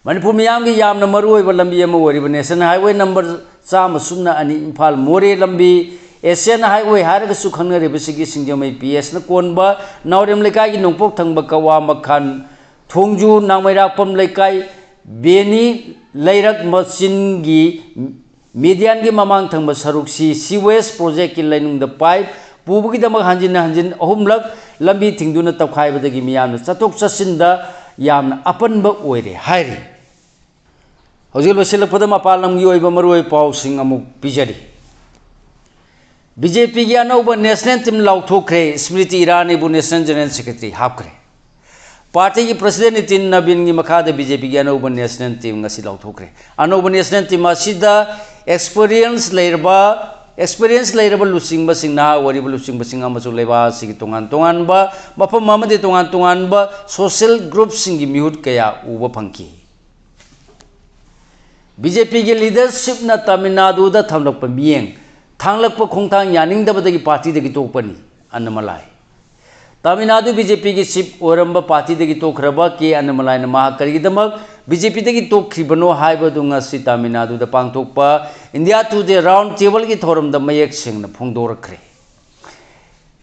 ꯃꯅꯤꯄꯨꯔ ꯃꯤꯌꯥꯝꯒꯤ ꯌꯥꯝꯅ ꯃꯔꯨꯑꯣꯏꯕ ꯂꯝꯕꯤ ꯑꯃ ꯑꯣꯏꯔꯤꯕ National Highway number ꯆꯥꯝꯃ ꯁꯨꯞꯅ ꯑꯅꯤ ꯏꯝꯐꯥꯜ ꯃꯣꯔꯦ ꯂꯝꯕꯤ, Asian Highway ꯍꯥꯏꯔꯒꯁꯨ ꯈꯪꯅꯔꯤꯕꯁꯤꯒꯤ ꯁꯤꯡꯖꯃꯩ ꯄꯤ ꯑꯦꯁꯅ ꯀꯣꯟꯕ ꯅꯥꯎꯔꯦꯝ ꯂꯩꯀꯥꯏꯒꯤ ꯅꯣꯡꯄꯣꯛ ꯊꯪꯕ ꯀꯋꯥ ꯃꯈꯥꯟ ꯊꯣꯡꯖꯨ ꯅꯥꯡꯃꯩꯔꯥꯛꯄꯝ ꯂꯩꯀꯥꯏ ꯕꯦꯅꯤ ꯂꯩꯔꯛ ꯃꯆꯤꯟꯒꯤ medianꯒꯤ ꯃꯃꯥꯡ ꯊꯪꯕ ꯁꯔꯨꯛꯁꯤ sewage projectꯀꯤ ꯂꯩꯅꯨꯡꯗ pipe ꯄꯨꯕꯒꯤꯗꯃꯛ ꯍꯟꯖꯤꯟ ꯍꯟꯖꯤꯟ ꯑꯍꯨꯝꯂꯛ ꯂꯝꯕꯤ ꯊꯤꯡꯗꯨꯅ ꯇꯧꯈꯥꯏꯕꯗꯒꯤ ꯃꯤꯌꯥꯝꯅ ꯆꯠꯊꯣꯛ ꯆꯠꯁꯤꯟꯗ ꯌꯥꯝꯅ ꯑꯄꯟꯕ ꯑꯣꯏꯔꯦ ꯍꯥꯏꯔꯤ꯫ ꯍꯧꯖꯤꯛ ꯂꯣꯏꯁꯤꯜꯂꯛꯄꯗ ꯃꯄꯥꯟ ꯂꯝꯒꯤ ꯑꯣꯏꯕ ꯃꯔꯨꯑꯣꯏꯕ ꯄꯥꯎꯁꯤꯡ ꯑꯃꯨꯛ ꯄꯤꯖꯔꯤ꯫ ꯕꯤ ꯖꯦ ꯄꯤꯒꯤ ꯑꯅꯧꯕ national team ꯂꯥꯎꯊꯣꯛꯈ꯭ꯔꯦ, Smriti ꯏꯔꯥꯅꯤꯕꯨ National General Secretary ꯍꯥꯞꯈ꯭ꯔꯦ꯫ ꯄꯥꯔꯇꯤꯒꯤ president ꯅꯤꯇꯤꯟ ꯅꯕꯤꯟꯒꯤ ꯃꯈꯥꯗ ꯕꯤ ꯖꯦ ꯄꯤꯒꯤ ꯑꯅꯧꯕ national team ꯉꯁꯤ ꯂꯥꯎꯊꯣꯛꯈ꯭ꯔꯦ꯫ ꯑꯅꯧꯕ national team ꯑꯁꯤꯗ experience ꯂꯩꯔꯕ, experience ꯂꯩꯔꯕ ꯂꯨꯆꯤꯡꯕꯁꯤꯡ, ꯅꯍꯥ ꯑꯣꯏꯔꯤꯕ ꯂꯨꯆꯤꯡꯕꯁꯤꯡ ꯑꯃꯁꯨꯡ ꯂꯩꯕꯥꯛ ꯑꯁꯤꯒꯤ ꯇꯣꯉꯥꯟ ꯇꯣꯉꯥꯟꯕ ꯃꯐꯝ ꯑꯃꯗꯤ ꯇꯣꯉꯥꯟ ꯇꯣꯉꯥꯟꯕ social groupꯁꯤꯡꯒꯤ ꯃꯤꯍꯨꯠ ꯀꯌꯥ ꯎꯕ ꯐꯪꯈꯤ꯫ ꯕꯤ ꯖꯦ ꯄꯤꯒꯤ leadershipꯅ ꯇꯥꯃꯤꯜ ꯅꯥꯗꯨꯗ ꯊꯝꯂꯛꯄ ꯃꯤꯠꯌꯦꯡ, ꯊꯥꯡꯂꯛꯄ ꯈꯣꯡꯊꯥꯡ ꯌꯥꯅꯤꯡꯗꯕꯗꯒꯤ ꯄꯥꯔꯇꯤꯗꯒꯤ ꯇꯣꯛꯄꯅꯤ, ꯑꯅꯥꯃꯂꯥꯏ꯫ ꯇꯥꯃꯤꯜ ꯅꯥꯗꯨ ꯕꯤ ꯖꯦ ꯄꯤꯒꯤ chief ꯑꯣꯏꯔꯝꯕ ꯄꯥꯔꯇꯤꯗꯒꯤ ꯇꯣꯛꯈ꯭ꯔꯕ ꯀꯦ ꯑꯅꯥꯃꯂꯥꯏꯅ ꯃꯍꯥꯛ ꯀꯔꯤꯒꯤꯗꯃꯛ ꯕꯤ ꯖꯦ ꯄꯤꯗꯒꯤ ꯇꯣꯛꯈꯤꯕꯅꯣ ꯍꯥꯏꯕꯗꯨ ꯉꯁꯤ ꯇꯥꯃꯤꯜ ꯅꯥꯗꯨꯗ ꯄꯥꯡꯊꯣꯛꯄ India Today round tableꯒꯤ ꯊꯧꯔꯝꯗ ꯃꯌꯦꯛ ꯁꯦꯡꯅ ꯐꯣꯡꯗꯣꯔꯛꯈ꯭ꯔꯦ꯫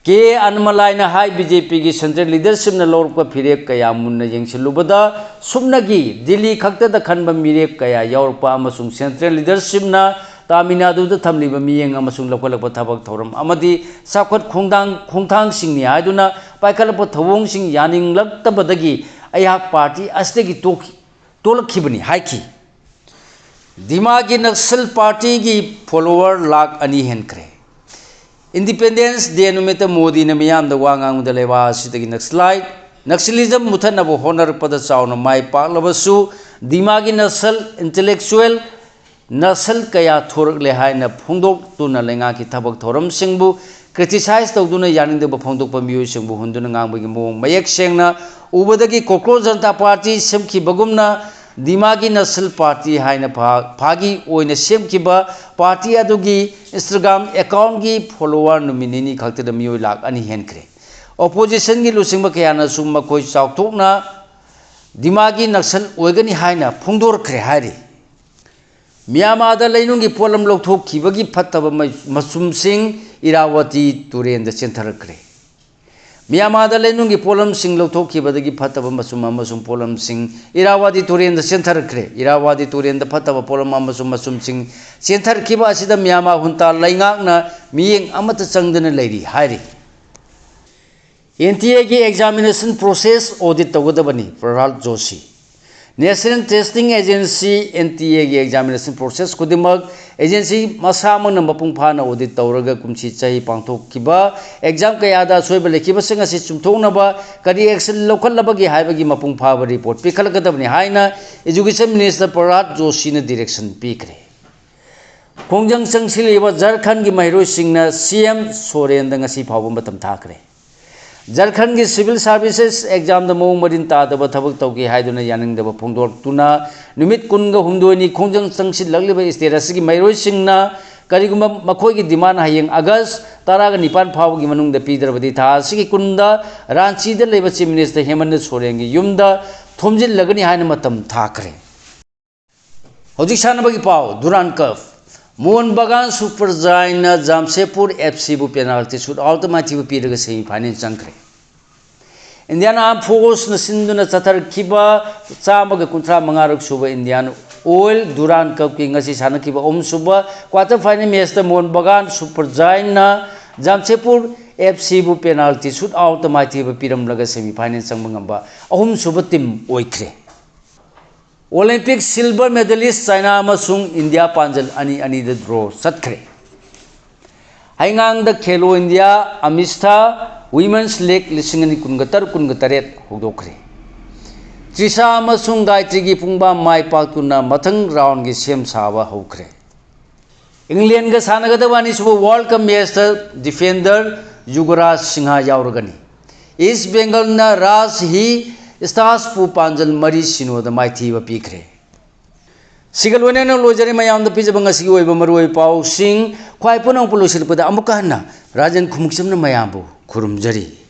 ꯀꯦ ꯑꯅꯃꯂꯥꯏꯅ ꯍꯥꯏ, ꯕꯤ ꯖꯦ ꯄꯤꯒꯤ central leadershipꯅ ꯂꯧꯔꯛꯄ ꯐꯤꯔꯦꯞ ꯀꯌꯥ ꯃꯨꯟꯅ ꯌꯦꯡꯁꯤꯜꯂꯨꯕꯗ, ꯁꯨꯞꯅꯒꯤ ꯗꯤꯜꯂꯤ ꯈꯛꯇꯗ ꯈꯟꯕ ꯃꯤꯔꯦꯞ ꯀꯌꯥ ꯌꯥꯎꯔꯛꯄ ꯑꯃꯁꯨꯡ central leadershipꯅ ꯇꯥꯃꯤꯜ ꯅꯥꯗꯨꯗ ꯊꯝꯂꯤꯕ ꯃꯤꯠꯌꯦꯡ ꯑꯃꯁꯨꯡ ꯂꯧꯈꯠꯂꯛꯄ ꯊꯕꯛ ꯊꯧꯔꯝ ꯑꯃꯗꯤ ꯆꯥꯎꯈꯠ ꯈꯣꯡꯊꯥꯡ, ꯈꯣꯡꯊꯥꯡꯁꯤꯡꯅꯤ ꯍꯥꯏꯗꯨꯅ ꯄꯥꯏꯈꯠꯂꯛꯄ ꯊꯧꯑꯣꯡꯁꯤꯡ ꯌꯥꯅꯤꯡꯂꯛꯇꯕꯗꯒꯤ ꯑꯩꯍꯥꯛ party ꯑꯁꯤꯗꯒꯤ ꯇꯣꯛꯈꯤ-, ꯇꯣꯛꯂꯛꯈꯤꯕꯅꯤ ꯍꯥꯏꯈꯤ꯫ ꯗꯤꯃꯥꯒꯤ ꯅꯛꯁꯜ partyꯒꯤ follower ꯂꯥꯈ ꯑꯅꯤ ꯍꯦꯟꯈ꯭ꯔꯦ꯫ Independence Day ꯅꯨꯃꯤꯠꯇ ꯃꯣꯗꯤꯅ ꯃꯤꯌꯥꯝꯗ ꯋꯥ ꯉꯥꯡꯕꯗ ꯂꯩꯕꯥꯛ ꯑꯁꯤꯗꯒꯤ Naxalite, Naxalism ꯃꯨꯊꯠꯅꯕ ꯍꯣꯠꯅꯔꯛꯄꯗ ꯆꯥꯎꯅ ꯃꯥꯏ ꯄꯥꯛꯂꯕꯁꯨ ꯗꯤꯃꯥꯒꯤ ꯅꯛꯁꯜ intellectual, ꯅꯛꯁꯜ ꯀꯌꯥ ꯊꯣꯔꯛꯂꯦ ꯍꯥꯏꯅ ꯐꯣꯡꯗꯣꯛꯇꯨꯅ ꯂꯩꯉꯥꯛꯀꯤ ꯊꯕꯛ ꯊꯧꯔꯝꯁꯤꯡꯕꯨ criticize ꯇꯧꯗꯨꯅ ꯌꯥꯅꯤꯡꯗꯕ ꯐꯣꯡꯗꯣꯛꯄ ꯃꯤꯑꯣꯏꯁꯤꯡꯕꯨ ꯍꯨꯟꯗꯨꯅ ꯉꯥꯡꯕꯒꯤ ꯃꯑꯣꯡ ꯃꯌꯦꯛ ꯁꯦꯡꯅ ꯎꯕꯗꯒꯤ Kokraj Janata Party ꯁꯦꯝꯈꯤꯕꯒꯨꯝꯅ ꯗꯤꯃꯥꯒꯤ ꯅꯛꯁꯜ party ꯍꯥꯏꯅ ꯐꯥ-, ꯐꯥꯒꯤ ꯑꯣꯏꯅ ꯁꯦꯝꯈꯤꯕ party ꯑꯗꯨꯒꯤ Instagram accountꯀꯤ follower ꯅꯨꯃꯤꯠ ꯅꯤꯅꯤ ꯈꯛꯇꯗ ꯃꯤꯑꯣꯏ ꯂꯥꯈ ꯑꯅꯤ ꯍꯦꯟꯈ꯭ꯔꯦ꯫ Oppositionꯒꯤ ꯂꯨꯆꯤꯡꯕ ꯀꯌꯥꯅꯁꯨ ꯃꯈꯣꯏ ꯆꯥꯎꯊꯣꯛꯅ ꯗꯤꯃꯥꯒꯤ ꯅꯛꯁꯜ ꯑꯣꯏꯒꯅꯤ ꯍꯥꯏꯅ ꯐꯣꯡꯗꯣꯔꯛꯈ꯭ꯔꯦ ꯍꯥꯏꯔꯤ꯫ ꯃ꯭ꯌꯥꯟꯃꯥꯔꯗ ꯂꯩꯅꯨꯡꯒꯤ ꯄꯣꯠꯂꯝ ꯂꯧꯊꯣꯛꯈꯤꯕꯒꯤ ꯐꯠꯇꯕ ꯃ-, ꯃꯆꯨꯝꯁꯤꯡ ꯏꯔꯥꯋꯇꯤ ꯇꯨꯔꯦꯟꯗ ꯆꯦꯟꯊꯔꯛꯈ꯭ꯔꯦ꯫ ꯃ꯭ꯌꯥꯟꯃꯥꯔꯗ ꯂꯩꯅꯨꯡꯒꯤ ꯄꯣꯠꯂꯝꯁꯤꯡ ꯂꯧꯊꯣꯛꯈꯤꯕꯗꯒꯤ ꯐꯠꯇꯕ ꯃꯆꯨꯝ ꯑꯃꯁꯨꯡ ꯄꯣꯠꯂꯝꯁꯤꯡ ꯏꯔꯥꯋꯇꯤ ꯇꯨꯔꯦꯟꯗ ꯆꯦꯟꯊꯔꯛꯈ꯭ꯔꯦ꯫ ꯏꯔꯥꯋꯇꯤ ꯇꯨꯔꯦꯟꯗ ꯐꯠꯇꯕ ꯄꯣꯠꯂꯝ ꯑꯃꯁꯨꯡ ꯃꯆꯨꯝꯁꯤꯡ ꯆꯦꯟꯊꯔꯛꯈꯤꯕ ꯑꯁꯤꯗ ꯃ꯭ꯌꯥꯟꯃꯥꯔ junta ꯂꯩꯉꯥꯛꯅ ꯃꯤꯠꯌꯦꯡ ꯑꯃꯠꯇ ꯆꯪꯗꯅ ꯂꯩꯔꯤ ꯍꯥꯏꯔꯤ꯫ N T Aꯒꯤ examination process audit ꯇꯧꯒꯗꯕꯅꯤ, ꯄ꯭ꯔꯍ꯭ꯂꯥꯗ Joshi. National Testing Agency, N T Aꯒꯤ examination process ꯈꯨꯗꯤꯡꯃꯛ agency ꯃꯁꯥꯃꯛꯅ ꯃꯄꯨꯡ ꯐꯥꯅ audit ꯇꯧꯔꯒ ꯀꯨꯝꯁꯤ ꯆꯍꯤ ꯄꯥꯡꯊꯣꯛꯈꯤꯕ exam ꯀꯌꯥꯗ ꯑꯁꯣꯏꯕ ꯂꯩꯈꯤꯕꯁꯤꯡ ꯑꯁꯤ ꯆꯨꯝꯊꯣꯛꯅꯕ ꯀꯔꯤ action ꯂꯧꯈꯠꯂꯕꯒꯦ ꯍꯥꯏꯕꯒꯤ ꯃꯄꯨꯡ ꯐꯥꯕ report ꯄꯤꯈꯠꯂꯛꯀꯗꯕꯅꯤ ꯍꯥꯏꯅ Education Minister ꯄ꯭ꯔꯍ꯭ꯂꯥꯗ ꯖꯣꯁꯤꯅ direction ꯄꯤꯈ꯭ꯔꯦ꯫ ꯈꯣꯡꯖꯪ ꯆꯪꯁꯤꯜꯂꯤꯕ ꯖꯔꯈꯟꯒꯤ ꯃꯍꯩꯔꯣꯏꯁꯤꯡꯅ C M ꯁꯣꯔꯦꯟꯗ ꯉꯁꯤ ꯐꯥꯎꯕ ꯃꯇꯝ ꯊꯥꯈ꯭ꯔꯦ꯫ ꯖꯔꯈꯟꯒꯤ civil services examꯗ ꯃꯑꯣꯡ ꯃꯔꯤꯟ ꯇꯥꯗꯕ ꯊꯕꯛ ꯇꯧꯈꯤ ꯍꯥꯏꯗꯨꯅ ꯌꯥꯅꯤꯡꯗꯕ ꯐꯣꯡꯗꯣꯔꯛꯇꯨꯅ ꯅꯨꯃꯤꯠ ꯀꯨꯟꯒ ꯍꯨꯝꯗꯣꯏꯅꯤ ꯈꯣꯡꯖꯪ ꯆꯪꯁꯤꯜꯂꯛꯂꯤꯕ state ꯑꯁꯤꯒꯤ ꯃꯍꯩꯔꯣꯏꯁꯤꯡꯅ ꯀꯔꯤꯒꯨꯝꯕ ꯃꯈꯣꯏꯒꯤ demand ꯍꯌꯦꯡ August ꯇꯔꯥꯒ ꯅꯤꯄꯥꯟ ꯐꯥꯎꯕꯒꯤ ꯃꯅꯨꯡꯗ ꯄꯤꯗ꯭ꯔꯕꯗꯤ ꯊꯥ ꯑꯁꯤꯒꯤ ꯀꯨꯟꯗ ꯔꯥꯟꯆꯤꯗ ꯂꯩꯕ Chief Minister ꯍꯦꯃꯟꯇ ꯁꯣꯔꯦꯟꯒꯤ ꯌꯨꯝꯗ ꯊꯣꯝꯖꯤꯜꯂꯒꯅꯤ ꯍꯥꯏꯅ ꯃꯇꯝ ꯊꯥꯈ꯭ꯔꯦ꯫ ꯍꯧꯖꯤꯛ ꯁꯥꯟꯅꯕꯒꯤ ꯄꯥꯎ꯫ Durand Cup꯫ Mohun Bagan super ꯖꯥꯏꯟꯅ ꯖꯥꯝꯁꯦꯗꯄꯨꯔ ꯑꯦꯐ ꯁꯤꯕꯨ ꯄꯦꯅꯥꯜꯇꯤ ꯁꯨꯠ ꯑꯥꯎꯠꯇ ꯃꯥꯏꯊꯤꯕ ꯄꯤꯔꯒ ꯁꯦꯃꯤ ꯐꯥꯏꯅꯦꯜ ꯆꯪꯈ꯭ꯔꯦ꯫ ꯏꯟꯗꯤꯌꯥꯟ ꯑꯥꯔꯝ ꯐꯣꯔꯁꯅ ꯁꯤꯟꯗꯨꯅ ꯆꯠꯊꯔꯛꯈꯤꯕ ꯆꯥꯝꯃꯒ ꯀꯨꯟꯊ꯭ꯔꯥ ꯃꯉꯥꯔꯛ ꯁꯨꯕ ꯏꯟꯗꯤꯌꯥꯟ ꯑꯣꯏꯜ ꯗꯨꯔꯥꯟ ꯀꯞꯀꯤ ꯉꯁꯤ ꯁꯥꯟꯅꯈꯤꯕ ꯑꯍꯨꯝꯁꯨꯕ ꯀ꯭ꯋꯥꯇꯔ ꯐꯥꯏꯅꯦꯜ ꯃꯦꯠꯆꯇ ꯃꯣꯍꯟ ꯕꯒꯥꯟ ꯁꯨꯄꯔ ꯖꯥꯏꯟꯅ ꯖꯥꯝꯁꯦꯗꯄꯨꯔ ꯑꯦꯐ ꯁꯤꯕꯨ ꯄꯦꯅꯥꯜꯇꯤ ꯁꯨꯠ ꯑꯥꯎꯠꯇ ꯃꯥꯏꯊꯤꯕ ꯄꯤꯔꯝꯂꯒ ꯁꯦꯃꯤ ꯐꯥꯏꯅꯦꯜ ꯆꯪꯕ ꯉꯝꯕ ꯑꯍꯨꯝꯁꯨꯕ ꯇꯤꯝ ꯑꯣꯏꯈ꯭ꯔꯦ꯫ ꯑꯣꯂꯦꯝꯄꯤꯛ ꯁꯤꯜꯚꯔ ꯃꯦꯗꯥꯂꯤꯁ ꯆꯥꯏꯅꯥ ꯑꯃꯁꯨꯡ ꯏꯟꯗꯤꯌꯥ ꯄꯥꯟꯖꯜ ꯑꯅꯤ ꯑꯅꯤꯗ ꯗ꯭ꯔꯣ ꯆꯠꯈ꯭ꯔꯦ꯫ ꯍꯩꯉꯥꯡꯗ ꯈꯦꯂꯣ ꯏꯟꯗꯤꯌꯥ ꯑꯃꯤꯁꯊꯥ ꯋꯤꯃꯦꯟꯁ ꯂꯤꯒ ꯂꯤꯁꯤꯡ ꯑꯅꯤ ꯀꯨꯟꯒ ꯇꯔꯨꯛ ꯀꯨꯟꯒ ꯇꯔꯦꯠ ꯍꯧꯗꯣꯛꯈ꯭ꯔꯦ꯫ ꯇ꯭ꯔꯤꯁꯥ ꯑꯃꯁꯨꯡ ꯒꯥꯌꯇ꯭ꯔꯤꯒꯤ ꯄꯨꯡꯕꯥ ꯃꯥꯏ ꯄꯥꯛꯇꯨꯅ ꯃꯊꯪ ꯔꯥꯎꯟꯒꯤ ꯁꯦꯝ ꯁꯥꯕ ꯍꯧꯈ꯭ꯔꯦ꯫ ꯏꯪꯂꯦꯟꯒ ꯁꯥꯟꯅꯒꯗꯕ ꯑꯅꯤꯁꯨꯕ ꯋꯥꯔꯜ ꯀꯞ ꯃꯦꯠꯆꯇ ꯗꯤꯐꯦꯟꯗꯔ ꯌꯨꯒꯔꯥꯖ ꯁꯤꯡꯍ ꯌꯥꯎꯔꯒꯅꯤ꯫ ꯏꯁ ꯕꯦꯡꯒꯜꯅ ꯔꯥꯖ ꯍꯤ ꯁ꯭ꯇꯥꯔꯁꯄꯨ ꯄꯥꯟꯖꯜ ꯃꯔꯤ ꯁꯤꯅꯣꯗ ꯃꯥꯏꯊꯤꯕ ꯄꯤꯈ꯭ꯔꯦ꯫ ꯁꯤꯒ ꯂꯣꯏꯅꯅ ꯂꯣꯏꯖꯔꯦ ꯃꯌꯥꯝꯗ ꯄꯤꯖꯕ ꯉꯁꯤꯒꯤ ꯑꯣꯏꯕ ꯃꯔꯨꯑꯣꯏꯕ ꯄꯥꯎꯁꯤꯡ꯫ ꯈ꯭ꯋꯥꯏ ꯄꯨꯝꯅꯃꯛꯄꯨ ꯂꯣꯏꯁꯤꯜꯂꯛꯄꯗ ꯑꯃꯨꯛꯀ ꯍꯟꯅ ꯔꯥꯖꯦꯟ ꯈꯨꯃꯨꯛꯆꯝꯅ ꯃꯌꯥꯝꯕꯨ ꯈꯨꯔꯨꯝꯖꯔꯤ꯫